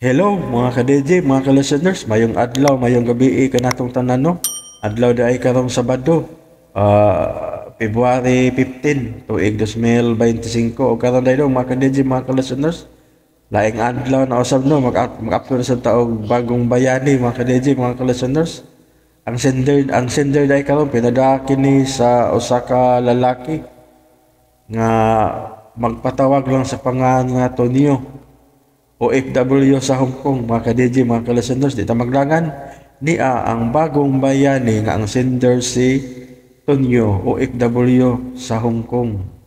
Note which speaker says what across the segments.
Speaker 1: Hello mga ka-DJ, mga ka-listeners, mayong adlaw, mayong gabi kanatong tanan, no? Adlaw di ay karong Sabado, February 15, tuig 2025. O karon dahil mga ka-DJ, mga ka-listeners, laing adlaw na usab, no, mag-upload sa taog bagong bayani, mga ka-DJ, mga ka-listeners. Ang sender dahil karon pinadaki ni sa usa ka lalaki nga magpatawag lang sa pangalan nga Tonyo, OFW sa Hong Kong. Mga ka-DJ, mga ka-listeners, di ta maglangan, niya ang bagong bayani nga ang sender si Tonyo, OFW sa Hong Kong.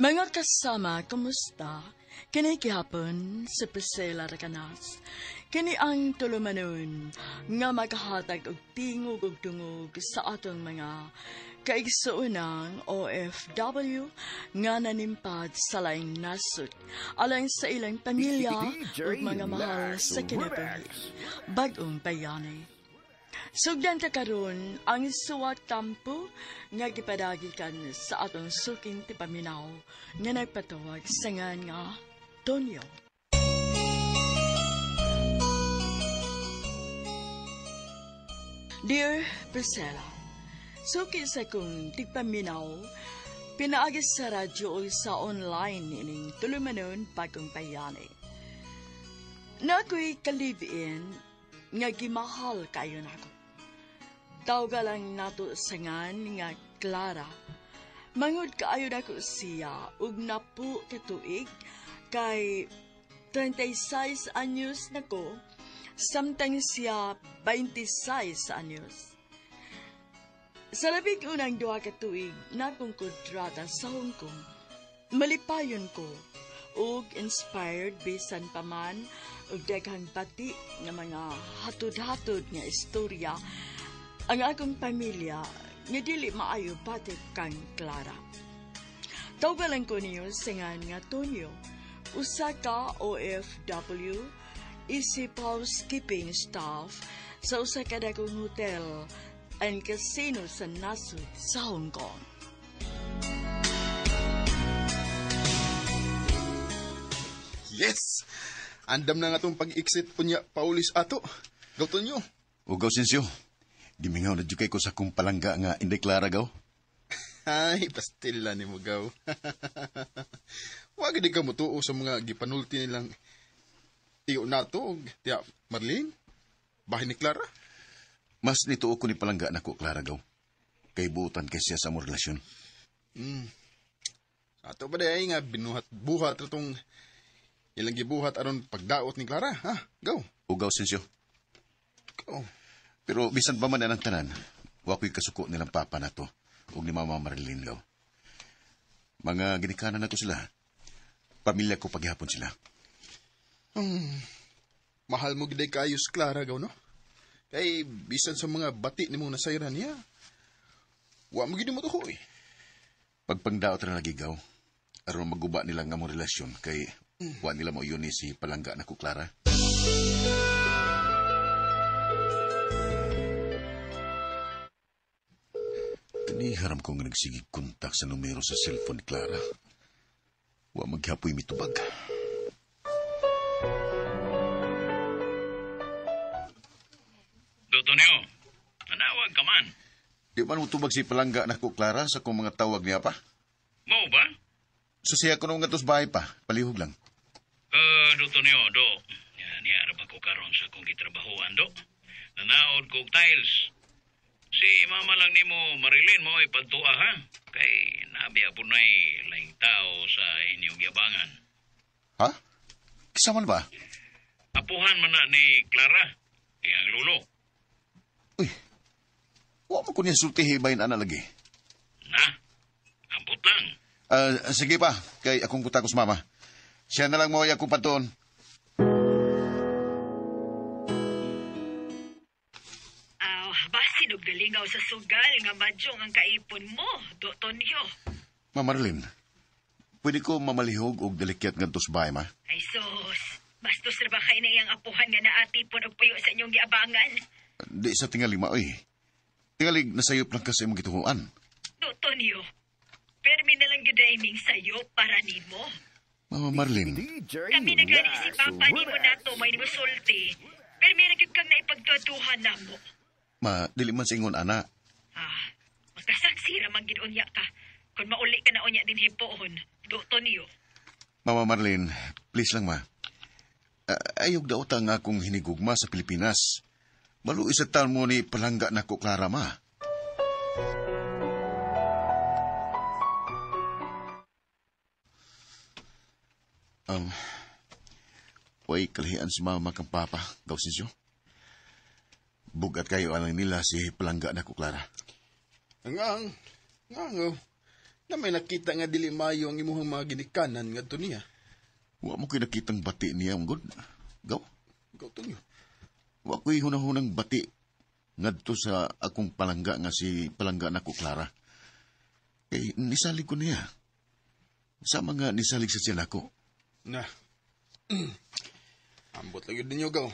Speaker 2: Mga kasama, kumusta? Kini gihapon si Priscilla Recanas. Kini ang tulumanon nga maghatag og tingog og dungog sa atong mga kaigsuonang OFW nga nanimpad sa laing nasod alang sa ilang pamilya ug mga mahal sa kinabuhi. Bag-ong bayani. Sugdan ta karon ang suwat tampo nga gipadagikan sa atong suking tipaminaw nga nagpatawag sa ngan nga Tonyo. Dear Priscilla, suki sa kong tigpaminaw, pinaagi sa radyo o sa online ining tulumanon bagong bayani. Na ako'y kalibiin nga gimahal kayo nako. Tawga lang nato sa ngan nga Clara. Mangod kaayo nako siya ug napo katuig kay 36 anyos nako samtang siya 26 anyos. Sa labing unang 2 ka tuig nakong kontrata sa Hong Kong, malipayon ko ug inspired bisan pa man og daghang bati nga mga hatod-hatod nga istorya ang akong pamilya nga dili maayo pati kang Clara. Tawgalan ko niyo sa ngan nga Tonyo, usa ka OFW, isip housekeeping staff sa usa ka dakong hotel and casino sa nasod sa Hong Kong.
Speaker 3: Yes! Andam na nga itong pag-exit po niya paulis ato. Gaw, Tonyo.
Speaker 4: Ugaw, Sensyo. Gimingaw na dyan kay ko sa kong palangga nga Inday Clara, gaw.
Speaker 3: Ay, pastila ni mo, gaw. Wag di ka mutuo sa mga gipanulti nilang tiyo nato, tiya Marlene, bahin ni Clara.
Speaker 4: Mas nituo ko ni palangga na ko, Clara, gaw. Kay buutan kay siya sa among relasyon.
Speaker 3: Ato ba di ay nga binuhat-buhat na itong ilang gibuhat aron pagdaot ni Clara, ha? Gaw.
Speaker 4: Ugaw, Sensyo.
Speaker 3: Gaw.
Speaker 4: Pero bisan pa man anang tanan, wa ko'y kasuko nilang papa na to ug ni Mama Marilyn, gaw. Mga ginikanan na to sila. Pamilya ko paghihapon sila.
Speaker 3: Mahal mo giday kaayo si Clara, gaw, no? Kay bisan sa mga bati nimo nasayran niya, wa mo gid mo tuho eh.
Speaker 4: Pagpangdaot na lagi, gaw, aron maguba nila nga among relasyon kay wa nila mo yun ni si palangga na ko, Clara. Kani haram ko nga nagsigig kontak sa numero sa cellphone ni Clara. Wa maghapoy mitubag.
Speaker 5: Tonyo, nanawag ka man.
Speaker 4: Di man mo tubag si palangga na ko, Clara, sa kong mga tawag niya pa.
Speaker 5: Mo ba?
Speaker 4: So siya ko nung ngatos bahay pa. Palihog lang.
Speaker 5: Tonyo, do. Niarap ako karon sa kong gitrabahoan, do. Nanaod kog tiles. Si mama lang nimo Marilyn mo ay pagtua, ha? Kay nabiya po na'y laing tao sa inyong yabangan.
Speaker 4: Ha? Kisa man ba?
Speaker 5: Apuhan man na ni Clara, iyang lulo.
Speaker 4: Uy, wa mo ko niya sultihi bahin ana lagi.
Speaker 5: Na, ambot lang.
Speaker 4: Sige pa, kay akong kutakos mama. Siya na lang mo ay akong patuon.
Speaker 6: Aw, basin og galingaw sa sugal nga madyong ang kaipon mo, Do Tonyo.
Speaker 4: Ma Marilyn, pwede ko mamalihog og dalikyat ngadto sa bahay, ma?
Speaker 6: Ay sus, basta Bastos ra ba kay na iyang apuhan nga naatipon og puyo sa inyong giabangan?
Speaker 4: Di sa tingali maoy. Tingali nasayop lang ka sa imong gituhuan.
Speaker 6: Do, Tonyo. Permi na lang gyud ming sayo para nimo.
Speaker 4: Mama Marlene.
Speaker 6: Kami na gani si Papa nimo nato may nimo sulti. Permi na gyud kang naipagtutuhan namo.
Speaker 4: Ma, dili man sa ingon ana.
Speaker 6: Ah, magkasaksi ra man gid unya ka. Kung mauli ka na unya din hipuon. Do, Tonyo.
Speaker 4: Mama Marlene, please lang ma. Ayog daw ta nga akong hinigugma sa Pilipinas. Maluoy sa taon mo ni palangga na ko, Clara, ma. Way kalahian si mama kang papa, Gausencio. Bugat kayo alang nila si palangga na ko, Clara.
Speaker 3: Ang, na may nakita nga dili mayo ang imuhang mga ginikanan ngadto niya.
Speaker 4: Wa mo ko'y nakitang bati niya, good. Gaw?
Speaker 3: Gaw, Tonyo.
Speaker 4: Wa ko'y hunahunang bati ngadto sa akong palangga nga si palangga na ko, Clara. Kay nisalig ko niya. Sa mga nisalig sa siya nako.
Speaker 3: Na. Ambot lang yun ninyo, Gaw.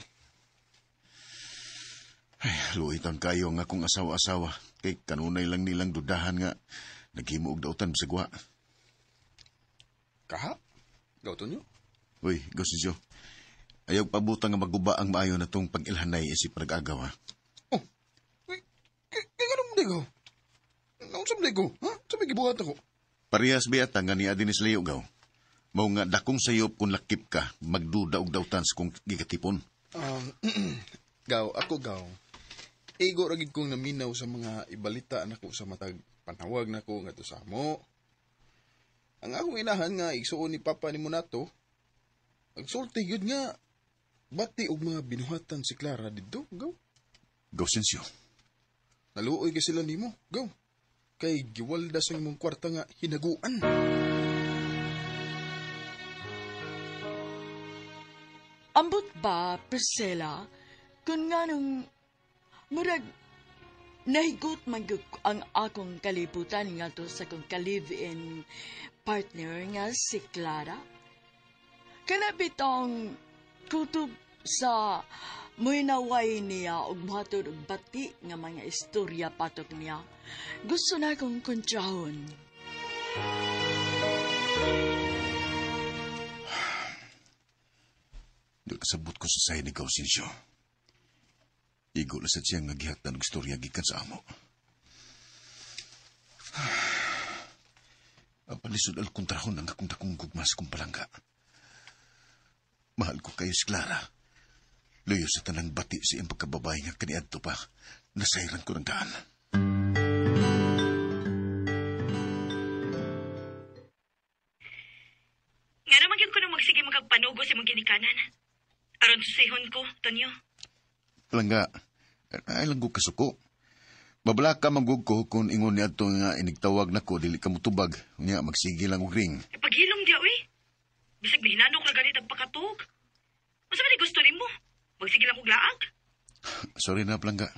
Speaker 4: Ay, luhitan kayo ang akong asawa-asawa. Kay kanunay lang nilang dudahan nga naghimo og dautan sa gwa.
Speaker 3: Kaha? Gaw, Tonyo?
Speaker 4: Uy, Gausencio. Ayaw pabutang nga maguba ang maayo na tong pag-ilhanay isip nag-agaw, ha?
Speaker 3: Oh, kay ganun mo di, Gaw? Naunsa mo di, Gaw? Ha? Sabi gibuhat ako.
Speaker 4: Parehas ba yata nga niya din is layo, Gaw? Mao nga dakong sayop kung lakip ka, magduda og dautan sa kong gigatipon.
Speaker 3: Gaw, ako, Gaw. Igo ra gid kong naminaw sa mga ibalita nako sa matag panawag nako ngadto sa amo. Ang akong inahan nga igsuon ni Papa nimo nato, agsulti gyud nga bati og mga binuhatan si Clara didto, Gaw.
Speaker 4: Gausencio.
Speaker 3: Naluoy kay sila nimo, Gaw. Kay giwaldas ang imong kwarta nga hinaguan.
Speaker 2: Ambot ba, Priscilla, kung nga nung murag nahigot man gyud ang akong kalibutan nga to sa akong ka-live-in partner nga si Clara? Kana bitong kutob sa muinaway niya og mohatod og bati nga mga istorya patok niya. Gusto na akong kontrahon.
Speaker 4: Di kasabot ko sa sayo ni Gausencio. Igo na sa siya nga gihatan og istorya gikan sa amo. Ang palisod al kontrahon ang akong dakong gugma sa kong palangga. Mahal ko kayo si Clara. Luyo sa tanang bati sa iyang pagkababay nga kaniadto pa. Nasayran ko ng daan.
Speaker 6: Nga naman yun ko nung magsige magkagpanugo sa imong ginikanan. Aron susihon ko, Tonyo.
Speaker 4: Palangga, ay lang ko kasuko. Babala ka manggug ko kung ingon niya ito nga inigtawag na ko, dili ka mutubag. Nga, magsige lang og ring.
Speaker 6: E paghilom diya, uy. Bisag nahinanok na ganit ang pakatug. Masa man gusto nimo? Magsige lang og laag.
Speaker 4: Sorry na, Palangga.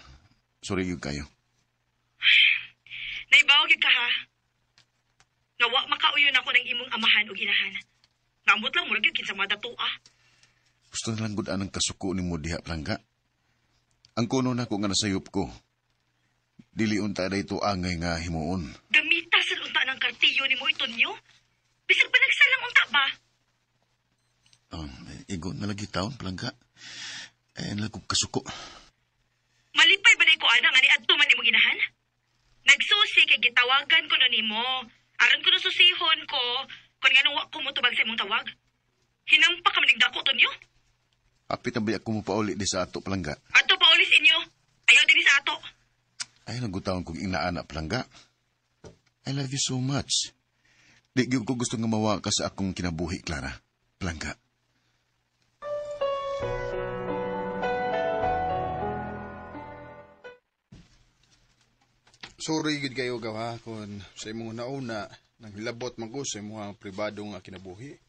Speaker 4: Sorry yun kayo.
Speaker 6: Naibawag yun ka, ha? Nga wa makauyon ako ng imong amahan o ginahan. Nga ambot lang, murag yun kinsa madatoa.
Speaker 4: Gusto na lang gud anang kasuko ni mo diha, Palangga. Ang kuno na ko nga nasayop ko. Dili unta na ito angay nga himuon.
Speaker 6: Gamita sa unta ng kartiyo ni mo itonyo? Bisag panagsalang unta ba?
Speaker 4: Igo na lagi taon, Palangga. Ay, lang kong kasuko.
Speaker 6: Malipay ba na ko ana nga ni adto man imong ginahan? Nagsusi kay gitawagan ko no nimo. Aron ko no susihon ko kung nga wa ko motubag sa imong tawag. Hinampa ka maning dako tonyo.
Speaker 4: Apit na ba ako mo pauli di sa ato, Palangga?
Speaker 6: Ato pauli sa inyo. Ayaw din sa ato.
Speaker 4: Ay, nagutawan kong inaana, Palangga. I love you so much. Di gyud ko gusto nga mawa ka sa akong kinabuhi, Clara. Palangga.
Speaker 3: Sorry gid kayo gaw ha kung sa imong nauna nang hilabot man ko sa imong pribado nga kinabuhi.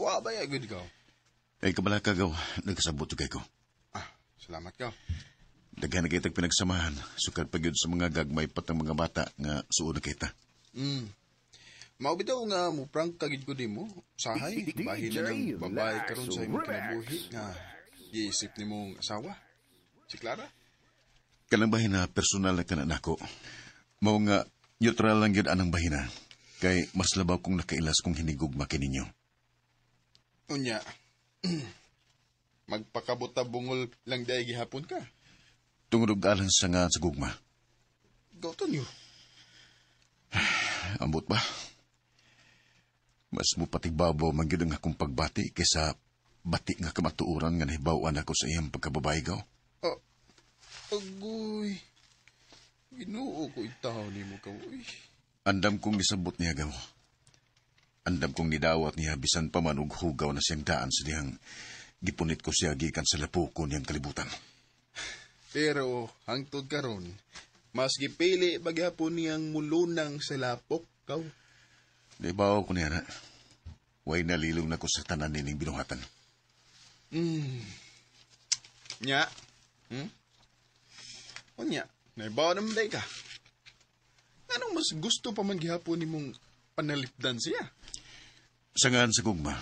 Speaker 3: Wa ba ya gud gaw?
Speaker 4: Ay kabala ka gaw, nagkasabot kay ko.
Speaker 3: Ah, salamat gaw.
Speaker 4: Daghan na kitag pinagsamahan, sukad pa gyud sa mga gagmay patang mga bata nga suod na kita.
Speaker 3: Mao bitaw nga mo prank ka gid ko nimo. Sahay, bahin na ng babae karon sa imong kinabuhi nga giisip nimong asawa. Si Clara?
Speaker 4: Kanang bahina personal na kana nako. Mao nga neutral lang gyud anang bahina. Kay mas labaw kong nakailas kung hinigugma kininyo.
Speaker 3: Unya. Magpakabuta bungol lang dahil gihapon ka.
Speaker 4: Tungod og alang sa nga sa gugma.
Speaker 3: Gaw Tonyo.
Speaker 4: Ambot ba? Mas mupatigbabaw man gyud ang akong pagbati kaysa bati nga kamatuoran nga nahibaw-an ako sa iyang pagkababae gaw.
Speaker 3: Oh, agoy. Ginoo ko itaw nimo ka, uy.
Speaker 4: Andam kong nisabot niya gaw. Andam kong nidawat niya bisan pa man og hugaw na siyang daan sa dihang gipunit ko siya gikan sa lapuko niyang kalibutan.
Speaker 3: Pero hangtod karon, mas gipili pagyapon niyang mulunang sa lapok kaw.
Speaker 4: Naibaw ko niya na. Way nalilong na ko sa tanan nining binuhatan.
Speaker 3: Nya. Unya, naibaw naman day ka. Anong mas gusto pa man gihapon nimong panalipdan siya?
Speaker 4: Sangaan sa gugma.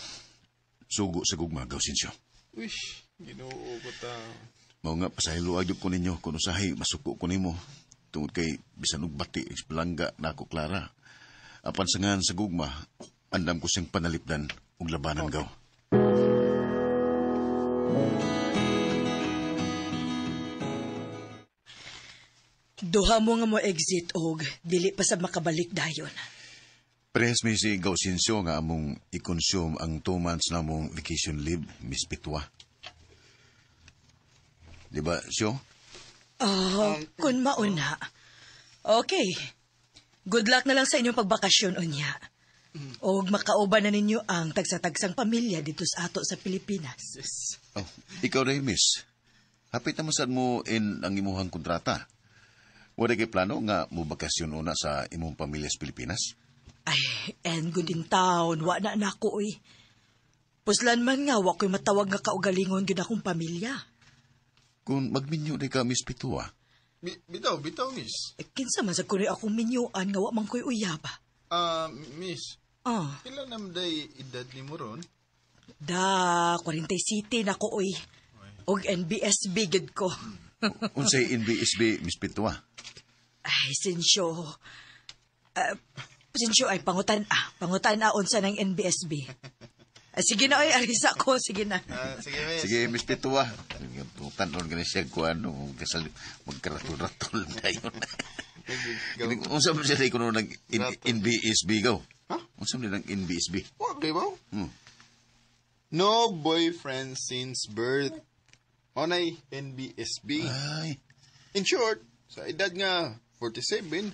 Speaker 4: Sugo sa gugma, Gausencio.
Speaker 3: Uy, Ginoo ko ta.
Speaker 4: Mao nga pasaylo gyud ko ninyo kung usahay masuko ko nimo. Tungod kay bisan og bati palangga nako Clara. Apan sangaan sa gugma, andam ko siyang panalipdan ug labanan gaw.
Speaker 2: Duha mo nga mo exit og dili pa sa makabalik dayon.
Speaker 4: Parehas mi si Gausencio nga among i-consume ang 2 months na mong vacation leave, Miss Pitwa. Di ba, Sio?
Speaker 2: Oh, kun mauna. Okay. Good luck na lang sa inyong pagbakasyon, unya. Og makauban na ninyo ang tagsa-tagsang pamilya dito sa ato sa Pilipinas.
Speaker 3: Yes.
Speaker 4: Oh, ikaw rin, miss. Hapit na masad mo in ang imuhang kontrata. Wala kay plano nga mo bakasyon una sa imong pamilya sa Pilipinas?
Speaker 2: Ay, and good in town. Wa na nako, uy. Puslan man nga, wa ko'y matawag nga kaugalingon gyud akong pamilya.
Speaker 4: Kung magminyo di ka, Miss Pitua.
Speaker 3: Bitaw, bitaw, miss.
Speaker 2: Eh, kinsa man sa kuno'y akong minyuan nga wa man ko'y uyaba.
Speaker 3: Miss,
Speaker 2: Ah,
Speaker 3: kailan naman day edad ni mo ron?
Speaker 2: da, 47 na ko, uy. Og NBSB gid ko.
Speaker 4: Unsay NBSB, Miss Pitua?
Speaker 2: Ay, Sinsyo. Sinsyo, ay, pangutan ah. Pangutan ah, unsa ng NBSB. Sige na, oy, arisa ko. Sige na.
Speaker 3: Sige, miss.
Speaker 4: Sige, Miss Pitua. Tanon ka na siya kung ano, kasal, magkaratol-ratol na yun. Unsa man siya kuno nag NBSB gaw?
Speaker 3: Ha?
Speaker 4: Unsa man nang NBSB?
Speaker 3: Wa kay ba? No boyfriend since birth. Onay NBSB.
Speaker 4: Ay,
Speaker 3: In short, sa edad nga 47,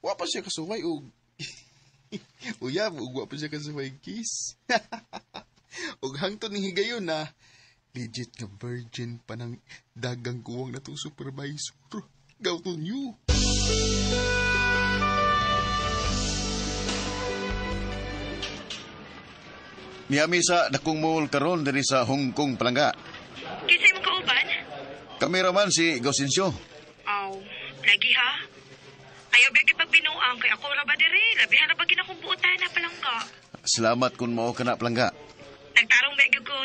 Speaker 3: wa pa siya kasuway og uyab ug wa pa siya kasuway kiss. Ug hangtod ning higayon na legit nga virgin pa ng dagang kuwang natong supervisor. Gaw to new.
Speaker 4: Miami sa dakong mall karon diri sa Hong Kong palangga.
Speaker 6: Kinsa imong kauban?
Speaker 4: Kameraman si Gausencio.
Speaker 6: Aw, lagi ha. Ayaw ba pagbinuang kay ako ra ba diri? Labihan ra ba ginakong buotan na palangga.
Speaker 4: Salamat kung mao ka na palangga.
Speaker 6: Nagtarong ba gyud ko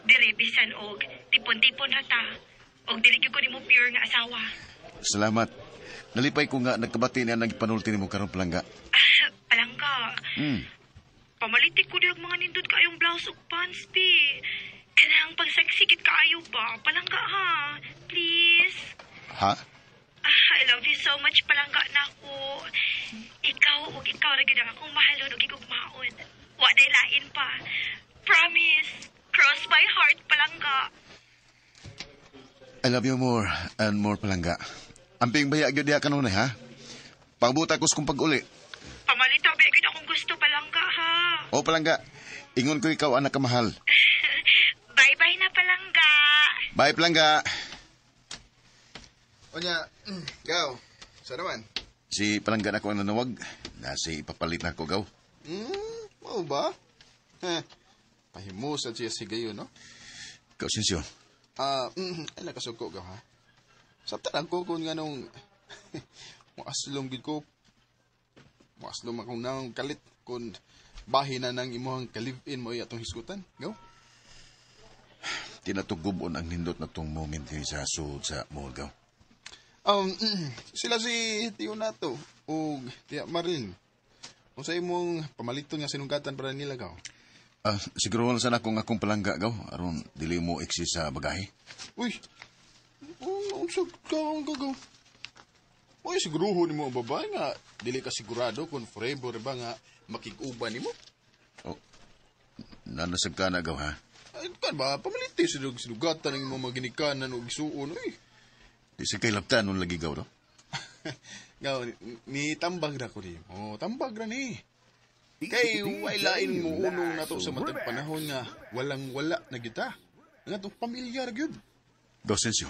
Speaker 6: diri bisan og tipon-tipon ra ta. Og dili gyud ko nimo pure nga asawa.
Speaker 4: Salamat. Nalipay ko nga nagkabati niya nagpanulti nimo karon palangga.
Speaker 6: Ah, palangga. Pamalitik ko diag mga nindot kaayong blouse ug pants, bi. Kanang pag-sexy kit kaayo ba? Palangga ha. Please.
Speaker 4: Ha?
Speaker 6: Ah, I love you so much, palangga nako. Ikaw ug ikaw ra gyud ang akong mahalon ug gigugmaon. Wa day lain pa. Promise. Cross my heart, palangga.
Speaker 4: I love you more and more palangga. Amping baya gyud diha kanunay ha. Pagbuta ko sa kong pag-uli.
Speaker 6: Pamalitaw ba gyud akong gusto, palangga ha.
Speaker 4: O palangga, ingon ko ikaw anak kamahal.
Speaker 6: Bye-bye na, palangga.
Speaker 4: Bye palangga.
Speaker 3: Onya, gaw. Sa naman?
Speaker 4: Si palangga na ko ang nanawag. Nasi ipapalit na ko gaw.
Speaker 3: Mao ba? Ha. Pahimusad siya si gayon, no?
Speaker 4: Gausencio.
Speaker 3: Ay nakasuko gaw ha. Sabta lang ko kung nga nung muaslong gid ko. Muaslong akong nang kalit. Kung bahin na nang imuhang ka-live-in mo atong hisgutan. Gaw?
Speaker 4: Tinatugubon ang nindot na tong moment diri sa sud sa mall, gaw.
Speaker 3: Sila si Tio Nato o Tia Marilyn. Kung sa imong pamaliton nga sinugatan para nila, gaw.
Speaker 4: Siguro na sana kung akong palangga, gaw. Aron dili mo iksi sa bagahe.
Speaker 3: Uy! Unsa ka ang gagaw? Uy, siguruho nimo ang babae nga dili ka sigurado kung forever ba nga makig-uban nimo.
Speaker 4: Oh, nanasag ka na, gaw, ha?
Speaker 3: Ay, kan ba, pamaliti sinugatan ang imong mga ginikanan o gisuon, uy.
Speaker 4: Di sa kay laptan nun lagi, gaw, no?
Speaker 3: Gaw, ni tambag ra ko nimo. Tambag ra ni. Kay way lain mo unong nato sa matag panahon nga walang wala na gyud ta. Nga atong pamilya ra gyud.
Speaker 4: Gaw, Sensyo.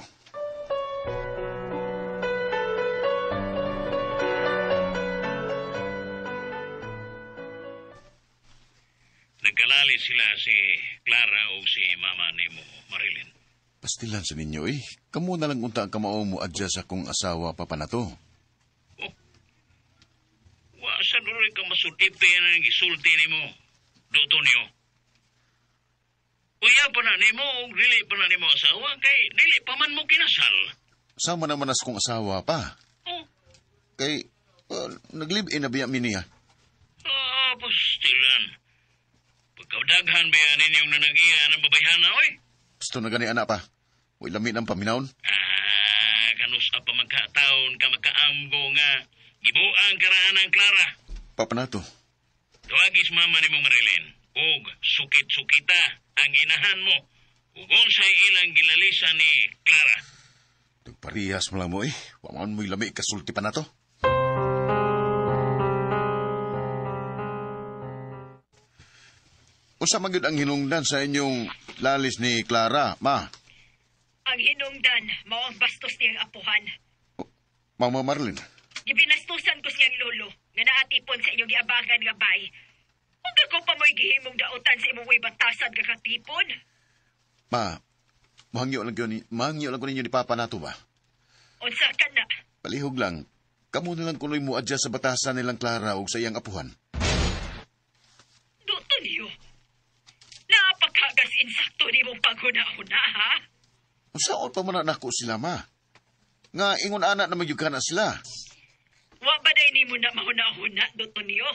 Speaker 5: Nagkalali sila si Clara o si mama nimo, Marilyn.
Speaker 4: Pastilan sa ninyo, eh. Kamu na lang unta ang kamao mo adya sa kong asawa pa pa na to.
Speaker 5: Oh, wa sa duroy ka masudipi ang gisulti nimo, Doto niyo. Uya pa na nimo o dili pa na nimo asawa kay dili pa man mo kinasal.
Speaker 4: Sama naman as kong asawa pa.
Speaker 5: Oh,
Speaker 4: Kay, nag-live-in na biya mi niya.
Speaker 5: Pastilan. Pagkadaghan ba yan ninyong nanagiya ng babayhana, oy?
Speaker 4: Gusto na gani anak pa. Uy, lami ng paminawon.
Speaker 5: Kanus pa magkataon ka magkaamgo nga gibuang karaan ang Clara.
Speaker 4: Papa na to.
Speaker 5: Tuwagis mama ni mo Marilyn. Og sukit-sukita ang inahan mo. Ug unsay ilang gilalisa ni Clara.
Speaker 4: Nagparihas mo lang mo eh. Waman mo'y lami kasulti pa na to. Unsa man gyud ang hinungdan sa inyong lalis ni Clara, ma?
Speaker 6: Ang hinungdan, mao ang bastos niyang apuhan.
Speaker 4: Mama Marlene.
Speaker 6: Gibinastusan ko siyang lolo nga naatipon sa inyong giabagan nga bay. Ug ako pa mo'y gihimong dautan sa imong way batasan nga katipon.
Speaker 4: Ma, mahangyo lang ko ninyo ni Papa nato ba?
Speaker 6: Unsa ka na?
Speaker 4: Palihog lang, kamo na lang kunoy mo adya sa batasan nilang Clara ug sa iyang apuhan.
Speaker 6: Doto niyo. Napakagas insakto ni mong paghuna-huna, ha?
Speaker 4: Unsaon pa man na nako sila, ma? Nga ingon ana na magyud na sila.
Speaker 6: Wa ba day nimo na mahuna-huna, Doto niyo?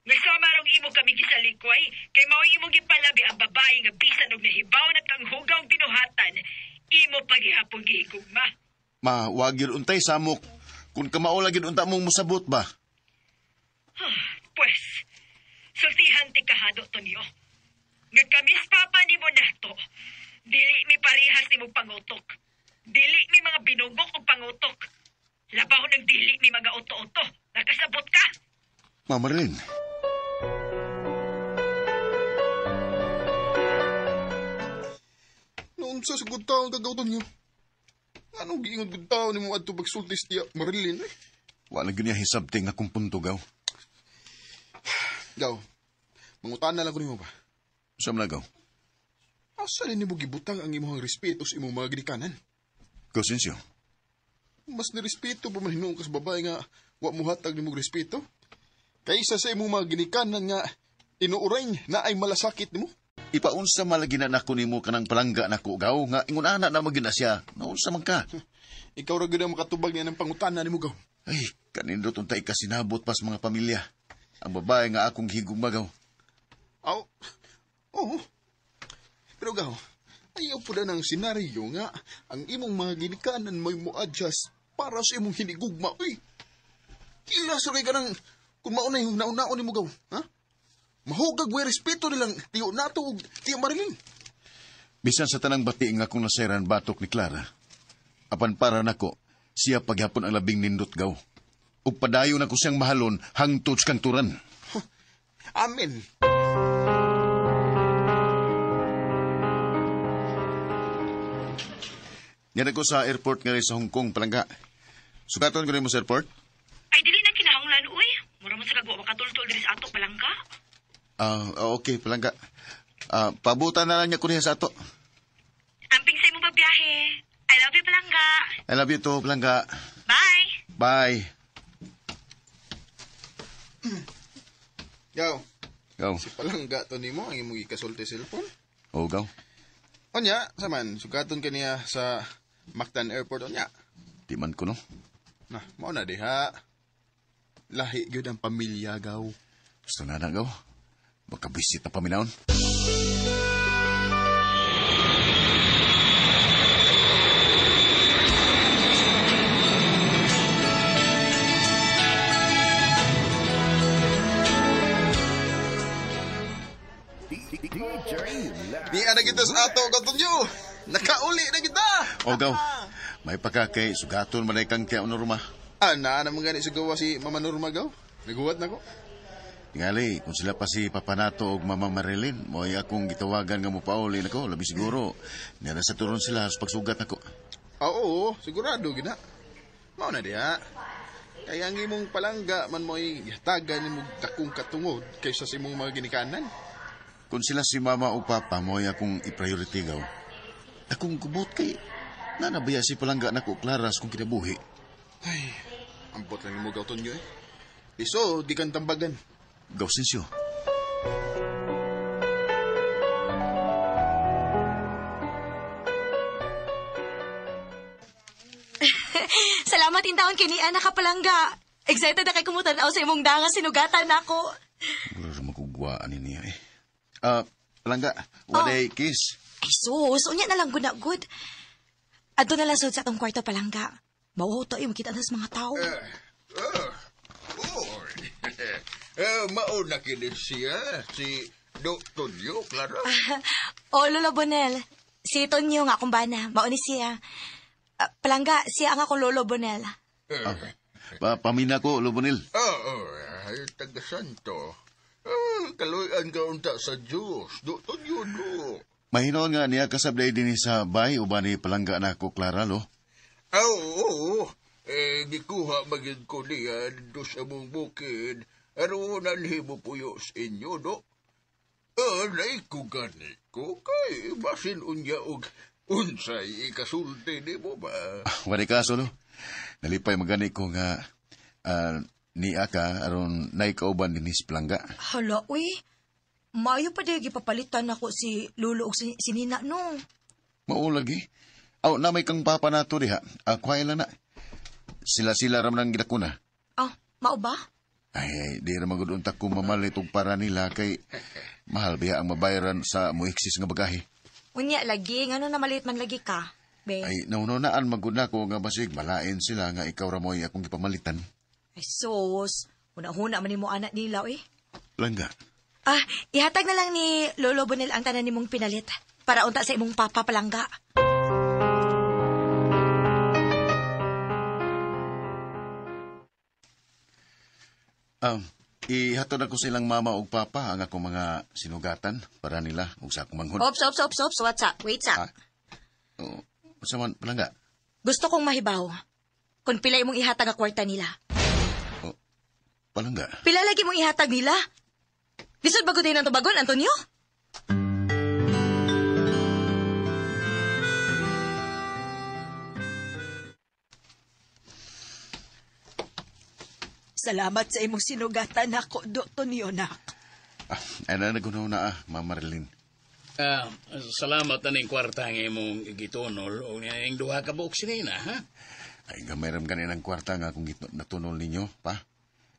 Speaker 6: Nga sama rong imo kami gisalikway, kay mao imong gipalabi ang babae nga bisan og nahibaw na kang hugaw binuhatan, imo paghihapon gihigugma.
Speaker 4: Ma, wag gyud untay samok. Kung kamao lagi unta mong musabot ba?
Speaker 6: Pwes, sultihan ti kahado to niyo. Nga kami sa papa nimo nato, dili mi parihas nimo pangutok. Dili mi mga binugok og pangutok. Labaw ng dili mi mga uto-uto. Nakasabot ka?
Speaker 4: Ma Marilyn.
Speaker 3: Noon sa sugod taon kagawton niyo. Anong giingon gud taon nimo adto pagsulti sa Tia Marilyn? Eh?
Speaker 4: Wala gyud niya hisabti nga akong punto, gaw.
Speaker 3: Gaw, mangutan na lang ko nimo ba?
Speaker 4: Sa man gaw?
Speaker 3: Asa ni nimo gibutang ang imong respeto sa imong mga ginikanan?
Speaker 4: Gaw, Sensyo.
Speaker 3: Mas nirespeto pa man hinuon ka sa babae nga wa mo hatag nimong respeto? Kaysa sa imong mga ginikanan nga inuurain na ay malasakit nimo?
Speaker 4: Ipaunsa malagi na nako nimo kanang palangga nako gaw nga ingon ana na magyud na siya. Naunsa man ka?
Speaker 3: Ikaw ra gyud ang makatubag niya ng pangutana nimo gaw.
Speaker 4: Ay, kanindot untay kasinabot pas mga pamilya. Ang babae nga akong higugma gaw.
Speaker 3: Aw, oo. Pero gaw, ayaw po na ng senaryo nga ang imong mga ginikanan mo'y mo-adjust para sa imong hinigugma. Uy, kila sa kay ka ng kung mauna yung nauna-una nimo gaw. Ha? Mahugag mo respeto nilang tiyo nato ug tiyo Marilyn.
Speaker 4: Bisan sa tanang bati nga akong nasayran batok ni Clara. Apan para nako, siya paghapon ang labing nindot gaw. Ug padayon ako siyang mahalon hangtod sa kangturan.
Speaker 3: Amen.
Speaker 4: Yan ako sa airport nga rin sa Hong Kong, palangga. Sukaton ko rin mo sa airport?
Speaker 6: Ay, dili na kinahanglan, uy. Mura mo sa kagwa makatultol diri sa ato, palangga.
Speaker 4: Okay, palangga. Pabutan na lang niya ko niya sa ato.
Speaker 6: Amping sa imong pagbiyahe. I love you, palangga.
Speaker 4: I love you too, palangga.
Speaker 6: Bye!
Speaker 4: Bye.
Speaker 3: Gaw,
Speaker 4: Gaw.
Speaker 3: si palangga to nimo ang imong gikasulti cellphone.
Speaker 4: O, gaw.
Speaker 3: Onya, saman, sugaton kaniya sa Mactan Airport onya.
Speaker 4: Di man ko, no?
Speaker 3: Na, mao na diha. Lahi gyud ang pamilya, gaw.
Speaker 4: Gusto na na, gaw. Makabisit na paminawon.
Speaker 3: Niya na kita sa ato, Katonyo. Nakauli na kita.
Speaker 4: O, gaw. May pagkakay, sugaton man ay kang kaya Norma.
Speaker 3: Ana, naman gani sugawa si Mama Norma, gaw. Naguwat na ko.
Speaker 4: Tingali, kung sila pa si Papa Nato og Mama Marilyn, mo'y akong gitawagan nga mopauli nako, labi siguro. Niya sa turon sila sa pagsugat nako.
Speaker 3: Ah, Oo, sigurado gina. Mao na diha. Kaya ang imong palangga man mo'y gihatagan nimo dakong katungod kaysa sa imong mga ginikanan.
Speaker 4: Kung sila si Mama o Papa, mo'y akong i-priority gaw. Akong kubot kay nanabaya si palangga nako Clara sa kong kinabuhi.
Speaker 3: Ay, ambot lang nimo gaw Tonyo eh. Iso, di kan tambagan.
Speaker 4: Gaw sensyo.
Speaker 6: Salamat intawon kini anak kapalangga. Excited na kay kumutanaw sa imong danga sinugatan nako.
Speaker 4: Mura ra magugwaan ni niya eh. Ah, palangga, waday kiss.
Speaker 6: Ay sus, unya na lang gud na gud. Adto na lang sud sa atong kwarto palangga. Mauhaw to makita na sa mga tao.
Speaker 7: Oy. Eh, mauna kini siya, si Dr. Tonyo, Clara.
Speaker 6: O, Lolo Bonel. Si Tonyo nga akong bana. Mao ni siya. Ah, palangga, siya ang akong Lolo Bonel.
Speaker 4: Pamina ko, Lobonil.
Speaker 7: Oo, ay, taga Santo. Ah, kaluyan ka unta sa Diyos, Dr. Tonyo, do.
Speaker 4: Mahinoon nga niya kasabday din sa bay uban ni palangga na ko Clara, lo.
Speaker 7: Ah, Oo, eh, gikuha magid ko niya dito sa mong bukid. Aron nalhimo puyo sa inyo, do. Ah, ko gani ko kay basin unya og unsay ikasulti nimo ba?
Speaker 4: Wala kaso, lo. Nalipay magani ko nga niya ka aron naikauban din si palangga.
Speaker 6: Hala, uy. Maayo pa di gipapalitan ako si Lolo og si Nina, no.
Speaker 4: Mao lagi. Aw, na may kang papa nato diha. Kuhay lang na. Sila-sila ram nang gidakuna.
Speaker 6: Ah, mao ba?
Speaker 4: Ay, di ra magud unta ko mamalit og para nila kay mahal biya ang mabayaran sa moexis nga bagahe.
Speaker 6: Unya lagi, ngano na malit man lagi ka? Be.
Speaker 4: Ay, naununaan magud nako nga basig malain sila nga ikaw ra mo'y akong gipamalitan.
Speaker 6: Ay sus, huna-huna man nimo anak nila, eh.
Speaker 4: Langga.
Speaker 6: Ah, ihatag na lang ni Lolo Bonel ang tanan nimong pinalit para unta sa imong papa palangga.
Speaker 4: Ihatod ako sa ilang mama ug papa ang akong mga sinugatan para nila ug sa akong manghod.
Speaker 6: Ops, ops, ops, ops, what's up? Wait sa.
Speaker 4: Ah. Oh, unsa man palangga?
Speaker 6: Gusto kong mahibaw. Kung pila imong ihatag ang kwarta nila.
Speaker 4: Oh, palangga.
Speaker 6: Pila lagi mong ihatag nila? Lisod ba gud ng tubagon, Antonio?
Speaker 2: Salamat sa imong sinugatan nako, Do Tonyo, nak.
Speaker 4: Ah, ay na nagunaw na Ma'am Marilyn.
Speaker 5: Ah, salamat na ning kwarta nga imong gitunol o ning duha ka buok sinina, ha?
Speaker 4: Ay, gamay ram gani ng kwarta nga kung natunol ninyo, pa.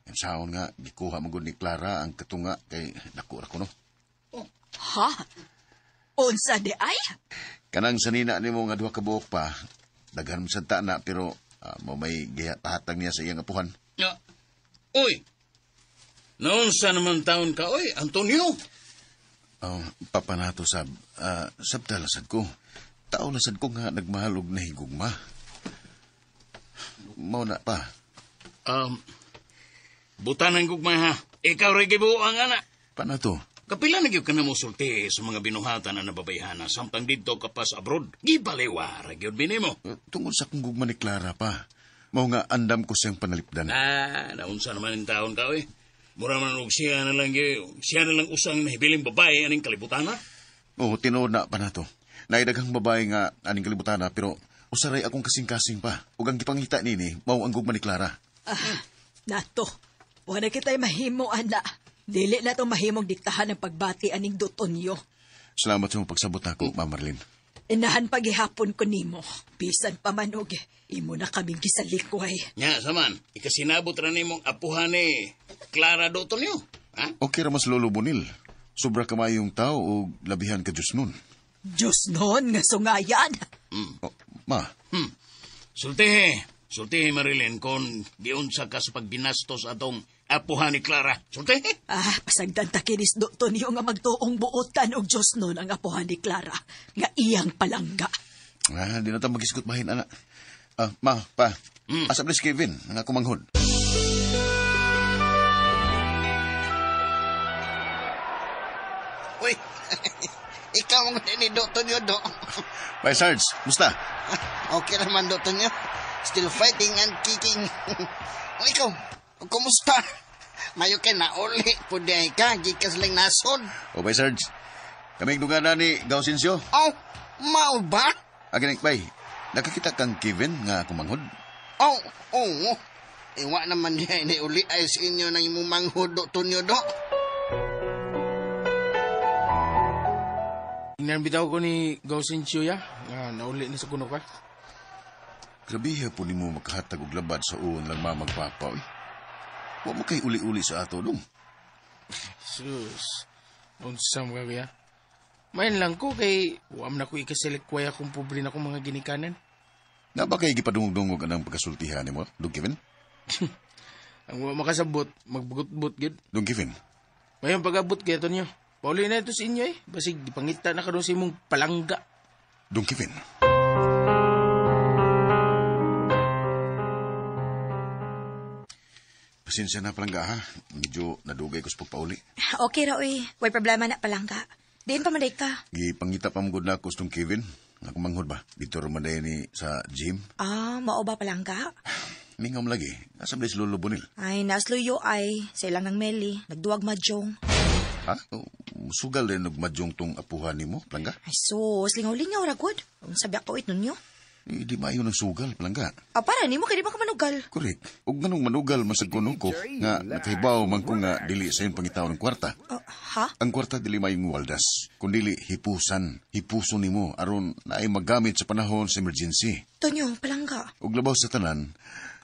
Speaker 4: Ang saon nga, gikuha mo gud ni Clara ang katunga kay naku ra ko no.
Speaker 2: Ha? Unsa di ay?
Speaker 4: Kanang sanina nimo nga duha ka buok pa, daghan mo sad ta na pero mo may gihatag niya sa iyang apuhan.
Speaker 5: Ya. Uy. Naunsa naman taon ka, oy, Antonio?
Speaker 4: Oh, papa nato sab, sabta lasad ko. Tao lasad ko nga nagmahal og nahigugma. Mao na pa.
Speaker 5: Butan ang gugma ha. Ikaw rin gibuang ana.
Speaker 4: Pa na to?
Speaker 5: Kapila na gyud ka na mo sulti sa mga binuhatan na nababayhana samtang didto ka pa sa abroad. Gibaliwara gyud binimo.
Speaker 4: Tungod sa akong gugma ni Clara pa. Mao nga andam ko siyang panalipdan.
Speaker 5: Ah, naunsa naman ang taon ka, oy. Mura man og siya na lang gyud, siya na lang usang nahibiling babae aning kalibutan ha.
Speaker 4: Oo, tinuod na pa na to. Naidaghang babae nga aning kalibutan na, pero usaray akong kasing-kasing pa. Ug ang gipangita nini, mao ang gugma ni Clara.
Speaker 2: Ah, nato, wala kita'y mahimo, ana. Dili na to mahimong diktahan ang pagbati aning Dotonyo.
Speaker 4: Salamat sa mong pagsabot nako, Ma'am Marlene.
Speaker 2: Inahan paghihapon ko nimo. Bisan pa man og imo na kaming gisalikway.
Speaker 5: Nya, saman, ikasinabot ra nimong apuhan ni Clara Dotonyo. Ha?
Speaker 4: Okay ra mas Lolo Bonil. Sobra kamayong tao o labihan ka Diyos nun.
Speaker 2: Diyos noon nga sungayan.
Speaker 4: Oh, ma,
Speaker 5: Sultihi, sultihi Marilyn kung giunsa ka sa pagginastos atong apuhan ni Clara. Sultihi.
Speaker 2: Ah, pasagdan ta kinis Dotonyo nga magtuong buotan og Diyos noon ang apuhan ni Clara nga iyang palangga.
Speaker 4: ah, di na ta magisgot bahin, ana. Ah, ma, pa, asa ba si Kevin, ang ako manghod?
Speaker 8: Uy, ikaw ang ni Dr. Nyo, Do.
Speaker 4: Bye, Sarge, musta?
Speaker 8: Okay naman, Dr. Nyo. Still fighting and kicking. O ikaw, kumusta? Mayo kay nauli, pwede ka, gikas lang nasod.
Speaker 4: O, bye, Sarge. Kaming dungana ni Gausinsyo.
Speaker 8: Oh, mao ba?
Speaker 4: Again, bay, nakakita kang Kevin nga ako manghod?
Speaker 8: Oh, oo. Iwa naman niya ini uli ay sa inyo ng imong manghod, Dr. Nyo, Do.
Speaker 9: Tingnan bitaw ko ni Gausencio ya, nga nauli na sa kuno ka.
Speaker 4: Grabe po nimo makahatag og labad sa uon lang mamagpapa, oy. Wa mo kay uli-uli sa ato dong.
Speaker 9: Sus, unsa mo kaya? Main lang ko kay wa man ako ikasilikway akong pobre na akong mga ginikanan.
Speaker 4: Na ba kay gipadungog-dungog anang pagkasultihan nimo, Dong Kevin?
Speaker 9: Ang wa makasabot, magbugot-but gid.
Speaker 4: Dong Kevin,
Speaker 9: Mayon pag-abot kay Tonyo. Pauli na ito sa inyo eh. Basig gipangita na karon sa imong palangga.
Speaker 4: Dong Kevin. Pasensya na palangga ha. Medyo nadugay ko sa pagpauli.
Speaker 6: Okay ra oy, way problema na palangga. Diin pa man day ka.
Speaker 4: Gipangita pa mo gud na ako sa Dong Kevin. Nga kumanghod ba? Dito ra man day ni sa gym.
Speaker 6: Ah, mao ba palangga?
Speaker 4: Mingam lagi. Asa ba si Lolo Bonil?
Speaker 6: Ay, nasluyo ay sa ilang ng Meli, nagduwag mahjong.
Speaker 4: Ha? Oh, sugal rin nagmadyong tong apuhan nimo, palangga.
Speaker 6: Ay sus, lingaw-lingaw ra gud. Unsa ba ka ninyo?
Speaker 4: Eh, di maayo ng sugal, palangga.
Speaker 6: Ah, para nimo kay di ba ka manugal?
Speaker 4: Correct. Ug nganong manugal man sad kuno ko nga nakahibaw man ko nga dili sa iyong pangitaw ng kwarta.
Speaker 6: Oh, ha?
Speaker 4: Ang kwarta dili mayong waldas, kun dili hipusan, hipuso nimo aron naay magamit sa panahon sa emergency.
Speaker 6: Tonyo, palangga.
Speaker 4: Ug labaw sa tanan,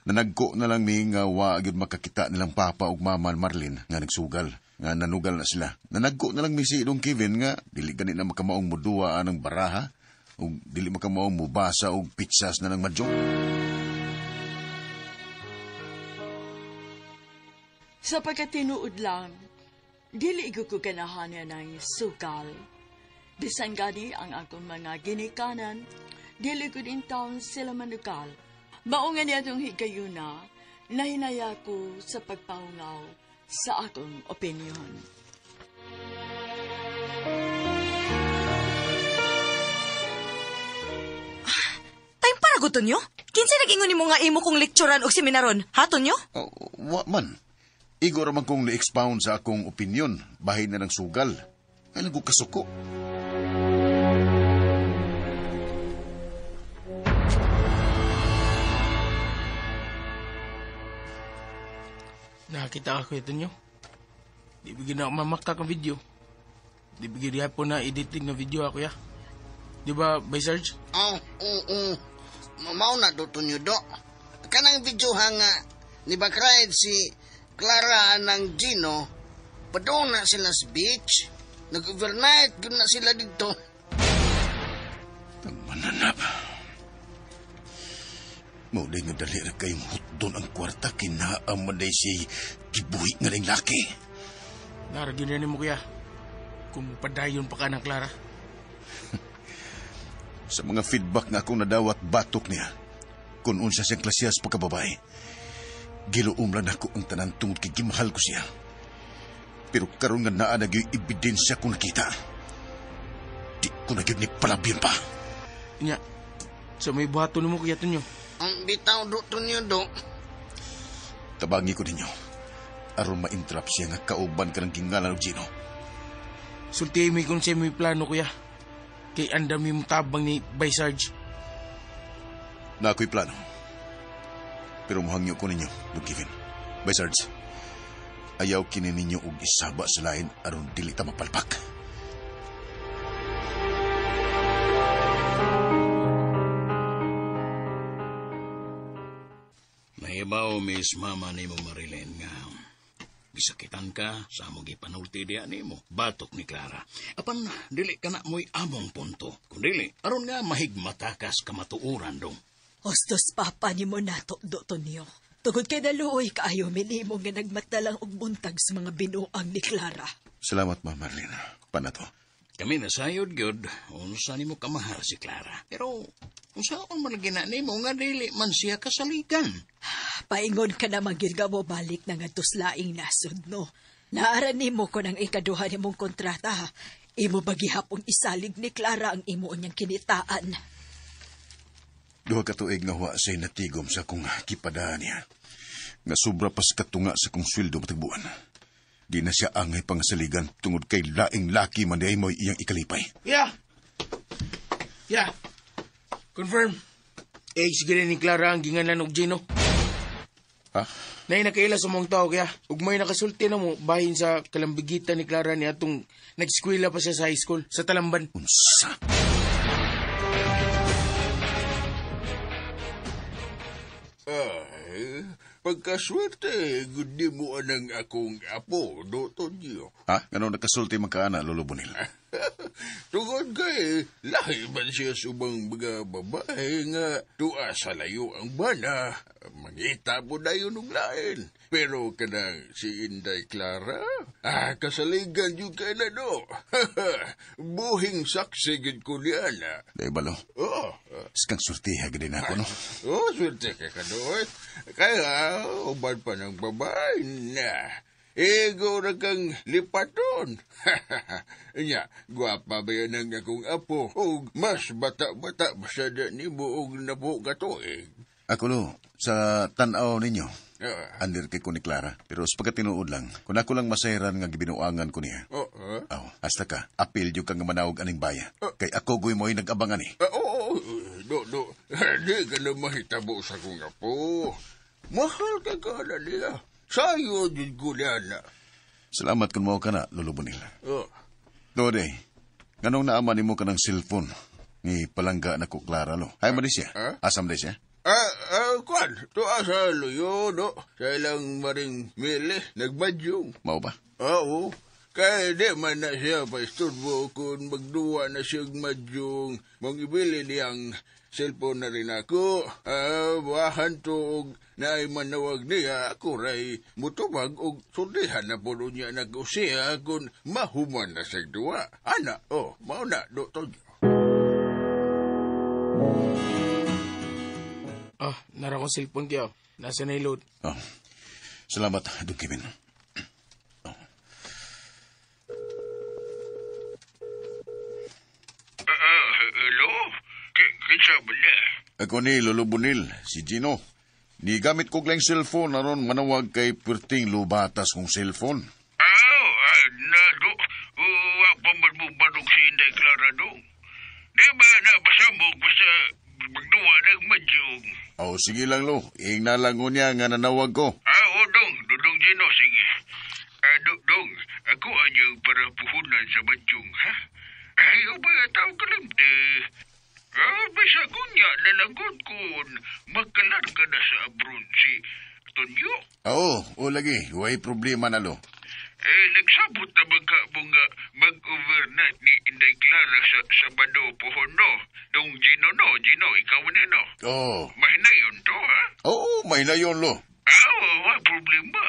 Speaker 4: nanagko na lang mi nga wa gyud makakita nilang papa ug mama Marlene nga nagsugal, nga nanugal na sila. Nanagko na lang mi si Dong Kevin nga dili gani na makamaong moduwa anang baraha ug dili makamaong mubasa og pitsas na ng mahjong.
Speaker 2: Sa pagkatinuod lang, dili ko ko ganahan ng sukal. Bisan gani ang akong mga ginikanan, dili ko din taon sila manukal. Mao nga niya itong higayuna, nahinaya ko sa pagpaungaw sa akong opinion.
Speaker 6: Time para gusto nyo? Kinsa nag-ingon nimo nga imo kong lekturan og seminaron? Ha, Tonyo?
Speaker 4: Oh, wa man. Igo ra man kong ni-expound sa akong opinion, bahin na ng sugal. Kailan ko kasuko?
Speaker 9: Nakakita ako ito nyo. Di bigyan na ako mamakak ang video. Di bigyan di po na editing na video ako ya. Di ba, by Sarge?
Speaker 8: Oh, oo. Mao na, Dr. Nyo, Do. Kanang video ha nga, ni Bakrayad si Clara ng Gino, padung na sila sa beach. Nag-overnight, gud na sila dito.
Speaker 4: Mananap. Mao day nga dali ra kayong hutdon ang kwarta kinaam man day si gibuhi nga ning laki.
Speaker 9: Naragin na nimo kuya. Kung padayon pa ka ng Clara.
Speaker 4: Sa mga feedback nga akong nadawat batok niya, kung unsa siyang klasiyas pagkababae, giluom lang nako ang tanan tungod kay gimahal ko siya. Pero karon nga naa na gyud ebidensya kung nakita. Di ko na gyud ni palabyon pa.
Speaker 9: Nya, sa may buhaton nimo kuya Tonyo.
Speaker 8: Ang bitaw, Dr. Nyo, Do.
Speaker 4: Tabangi ko ninyo. Aron ma-interrupt siya nga kauban ka ng gingalan og Gino.
Speaker 9: Sulti mi kung siya may plano kuya. Kay andam yung tabang ni Bay Sarge.
Speaker 4: Na ako'y plano. Pero muhangyo ko ninyo, Don Kevin. Bay Sarge, Ayaw kini ninyo og isaba sa lain aron dili ta mapalpak.
Speaker 5: Nahibaw, Miss Mama nimo Marilyn nga gisakitan ka sa among gipanulti diya nimo batok ni Clara. Apan dili ka na mo'y among punto. Kun dili, aron nga mahigmatakas kamatuoran dong.
Speaker 2: Hostos papa nimo nato, Tonyo. Tugod kay naluoy kaayo minimo nga nagmatalang og buntag sa mga binuang ni Clara.
Speaker 4: Salamat, Ma Marlene. Panato.
Speaker 5: Kami nasayod gyud unsa nimo kamahal si Clara. Pero unsaon man gina nimo nga dili man siya kasaligan.
Speaker 2: Paingon ka naman gyud nga mo balik na ngadto sa laing nasod, no? Naara nimo kon ang ikaduha nimong kontrata. Imo ba gihapong isalig ni Clara ang imo niyang kinitaan?
Speaker 4: Duha ka tuig nga wa say natigom sa akong kipadaan niya. Nga sobra pas katunga sa kong sweldo matagbuan. Di na siya angay pangasaligan tungod kay laing laki man di ay mo'y iyang ikalipay.
Speaker 9: Yeah! Yeah! Confirm. Eh, sige ni Clara ang ginganan og Gino.
Speaker 4: Ha?
Speaker 9: Nay nakaila sa mong tao kaya ug may nakasulti na mo bahin sa kalambigitan ni Clara ni atong nag-eskwela pa siya sa high school sa Talamban.
Speaker 4: Unsa?
Speaker 7: Ay, pagkaswerte, gudi mo anang akong apo, do Tonyo.
Speaker 4: Ha? Ganun nakasulti man ka ana, Lolo Bonil?
Speaker 7: Tungod kay, lahi man siya subang mga babae nga tuwa sa layo ang bana. Mangita po na yun og lain. Pero kanang si Inday Clara, kasaligan yung kay na do. Buhing saksi gid ko niya na.
Speaker 4: Dahil ba, lo?
Speaker 7: Oo.
Speaker 4: Skang surtiha gid na ako, no?
Speaker 7: Oo, swerte ka ka doon. Kaya, uban pa ng babae na. Ego ra kang lipaton. Nya, gwapa ba yan ang akong apo? O mas bata-bata ba siya na ni buog na po katuig?
Speaker 4: Ako, lo, sa tan-aw ninyo, andir kay ko ni Clara. Pero sa pagkatinuod lang, kung ako lang masayran nga gibinuangan ko niya, aw, hasta ka, apil yung kang manawag aning baya. Kay ako goy mo'y nag-abangan eh.
Speaker 7: Oo, do, di ka na mahitabo sa kong apo. Mahal ka ka na niya. Sayo din ko niya na.
Speaker 4: Salamat kung mao ka na, Lolo Bonil.
Speaker 7: Oh.
Speaker 4: Dode, nganong naaman nimo ka ng cellphone ni palangga na ko Clara, lo? Ay, man siya? Asam di siya?
Speaker 7: Kwan, tuwa sa luyo, no? Sa ilang maring mili, nagbadyong.
Speaker 4: Mao ba?
Speaker 7: Oo. Kaya di man na siya paisturbo kung magduwa na siyang madyong. Mangibili niyang cellphone na rin ako. Bahan to og naay manawag niya ako ray mutubag og sultihan na po niya nag-usiya kung mahuman na siyang duwa. Ana, oh, mao na, do, Tonyo.
Speaker 9: Nara kong cellphone kaya. Nasa na load.
Speaker 4: Oh, salamat, Don Kevin. Oh.
Speaker 7: Hello? Kinsa ba na?
Speaker 4: Ako ni Lolo Bonil, si Gino. Ni gamit ko lang cellphone aron manawag kay perting lubatas kong cellphone.
Speaker 7: Na, do. Wa pa man mo banong si Inday Clara, do. Di ba nabasa mo basta magduwa ng madyong?
Speaker 4: Oh, sige lang, lo. Ingna lang ko niya nga nanawag ko.
Speaker 7: Oo, dong. Dudong Gino, sige. Dong, ako anyang para puhunan sa madyong, ha? Ayaw ba tao kalimte? Bisa kunya nalanggot kun makalar ka na sa abroad si Tonyo.
Speaker 4: Oo, lagi. Way problema na, lo.
Speaker 7: Nagsabot na ba ka mo nga mag-overnight ni Inday Clara sa Sabado pohon, no? Dong Gino, no? Gino, ikaw na, no?
Speaker 4: Oo.
Speaker 7: Mahinayon to, ha?
Speaker 4: Oo, mahinayon, lo.
Speaker 7: Wa problema.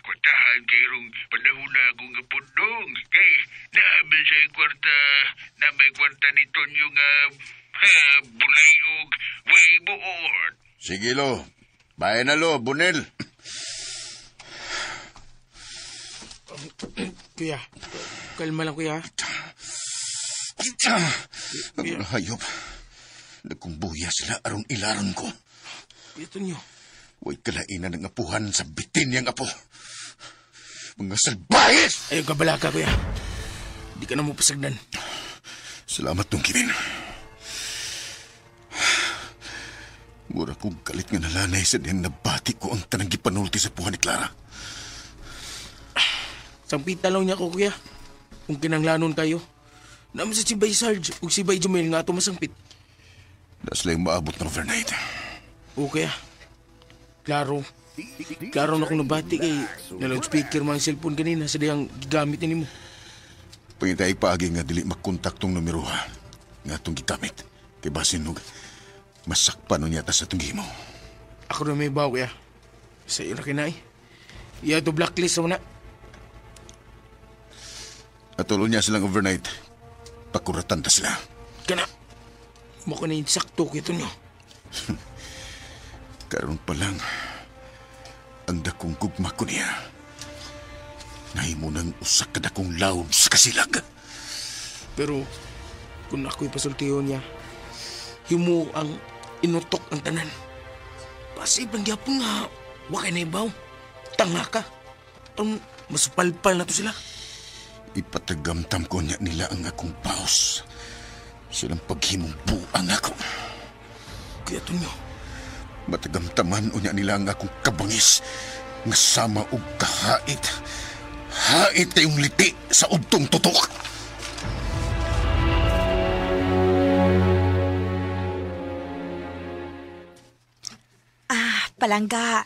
Speaker 7: Kwartahan kayrong panahon na akong kapundong. Kay, naamin sa kwarta, na may kwarta ni Tonyo nga bulayog, way buot.
Speaker 4: Sige, lo. Bayan na, lo. Bunel.
Speaker 9: Kuya, kalma lang, kuya.
Speaker 4: Ang hayop. Nagkumbuya sila aron ilaron ko.
Speaker 9: Kuya Tonyo.
Speaker 4: Huwag kalainan ng apuhan sa bitin niyang apo. Mga salbayes!
Speaker 9: Ayaw ka balaka, kuya. Di ka na mo pasagdan.
Speaker 4: Salamat, Dong Kevin. Mura kong galit nga nalanay sa diyang nabati ko ang tanang gipanulti sa puhan ni Clara.
Speaker 9: Sangpita lang niya ko, kuya. Kung kinanglanon kayo. Naman sa si Bay Sarge ug si Bay Jumel nga ato masangpit.
Speaker 4: Das lang maabot ng overnight.
Speaker 9: O kuya. Klaro. Klaro na akong nabati kay na loudspeaker man ang cellphone kanina sa diyang gigamit ni mo.
Speaker 4: Pangitay paagi nga dili makontaktong numero ha. Nga atong gigamit. Kay basin og masakpan niya ta sa atong gihimo.
Speaker 9: Ako na may baw, kuya. Sa ira kinay. Iya to blacklist sa na.
Speaker 4: Atulo niya silang overnight. Pakuratan ta sila.
Speaker 9: Kana. Mo ko na insakto kuya Tonyo.
Speaker 4: Karon pa lang, ang dakong gugma ko niya. Nahimo ng usa ka dakong loud sa kasilag.
Speaker 9: Pero kung ako'y pasultiyon niya, himo ang inutok ang tanan. Pasib lang gyapon nga, wa kay naibaw. Tanga ka. Ang masupalpal na to sila.
Speaker 4: Ipatagamtam ko niya nila ang akong paus. Silang paghimong buang ako.
Speaker 9: Kuya Tonyo,
Speaker 4: Matagamtaman unya nila ang akong kabangis nga sama og kahait. Hait kayong liti sa udtong tutok.
Speaker 10: Ah, palangga.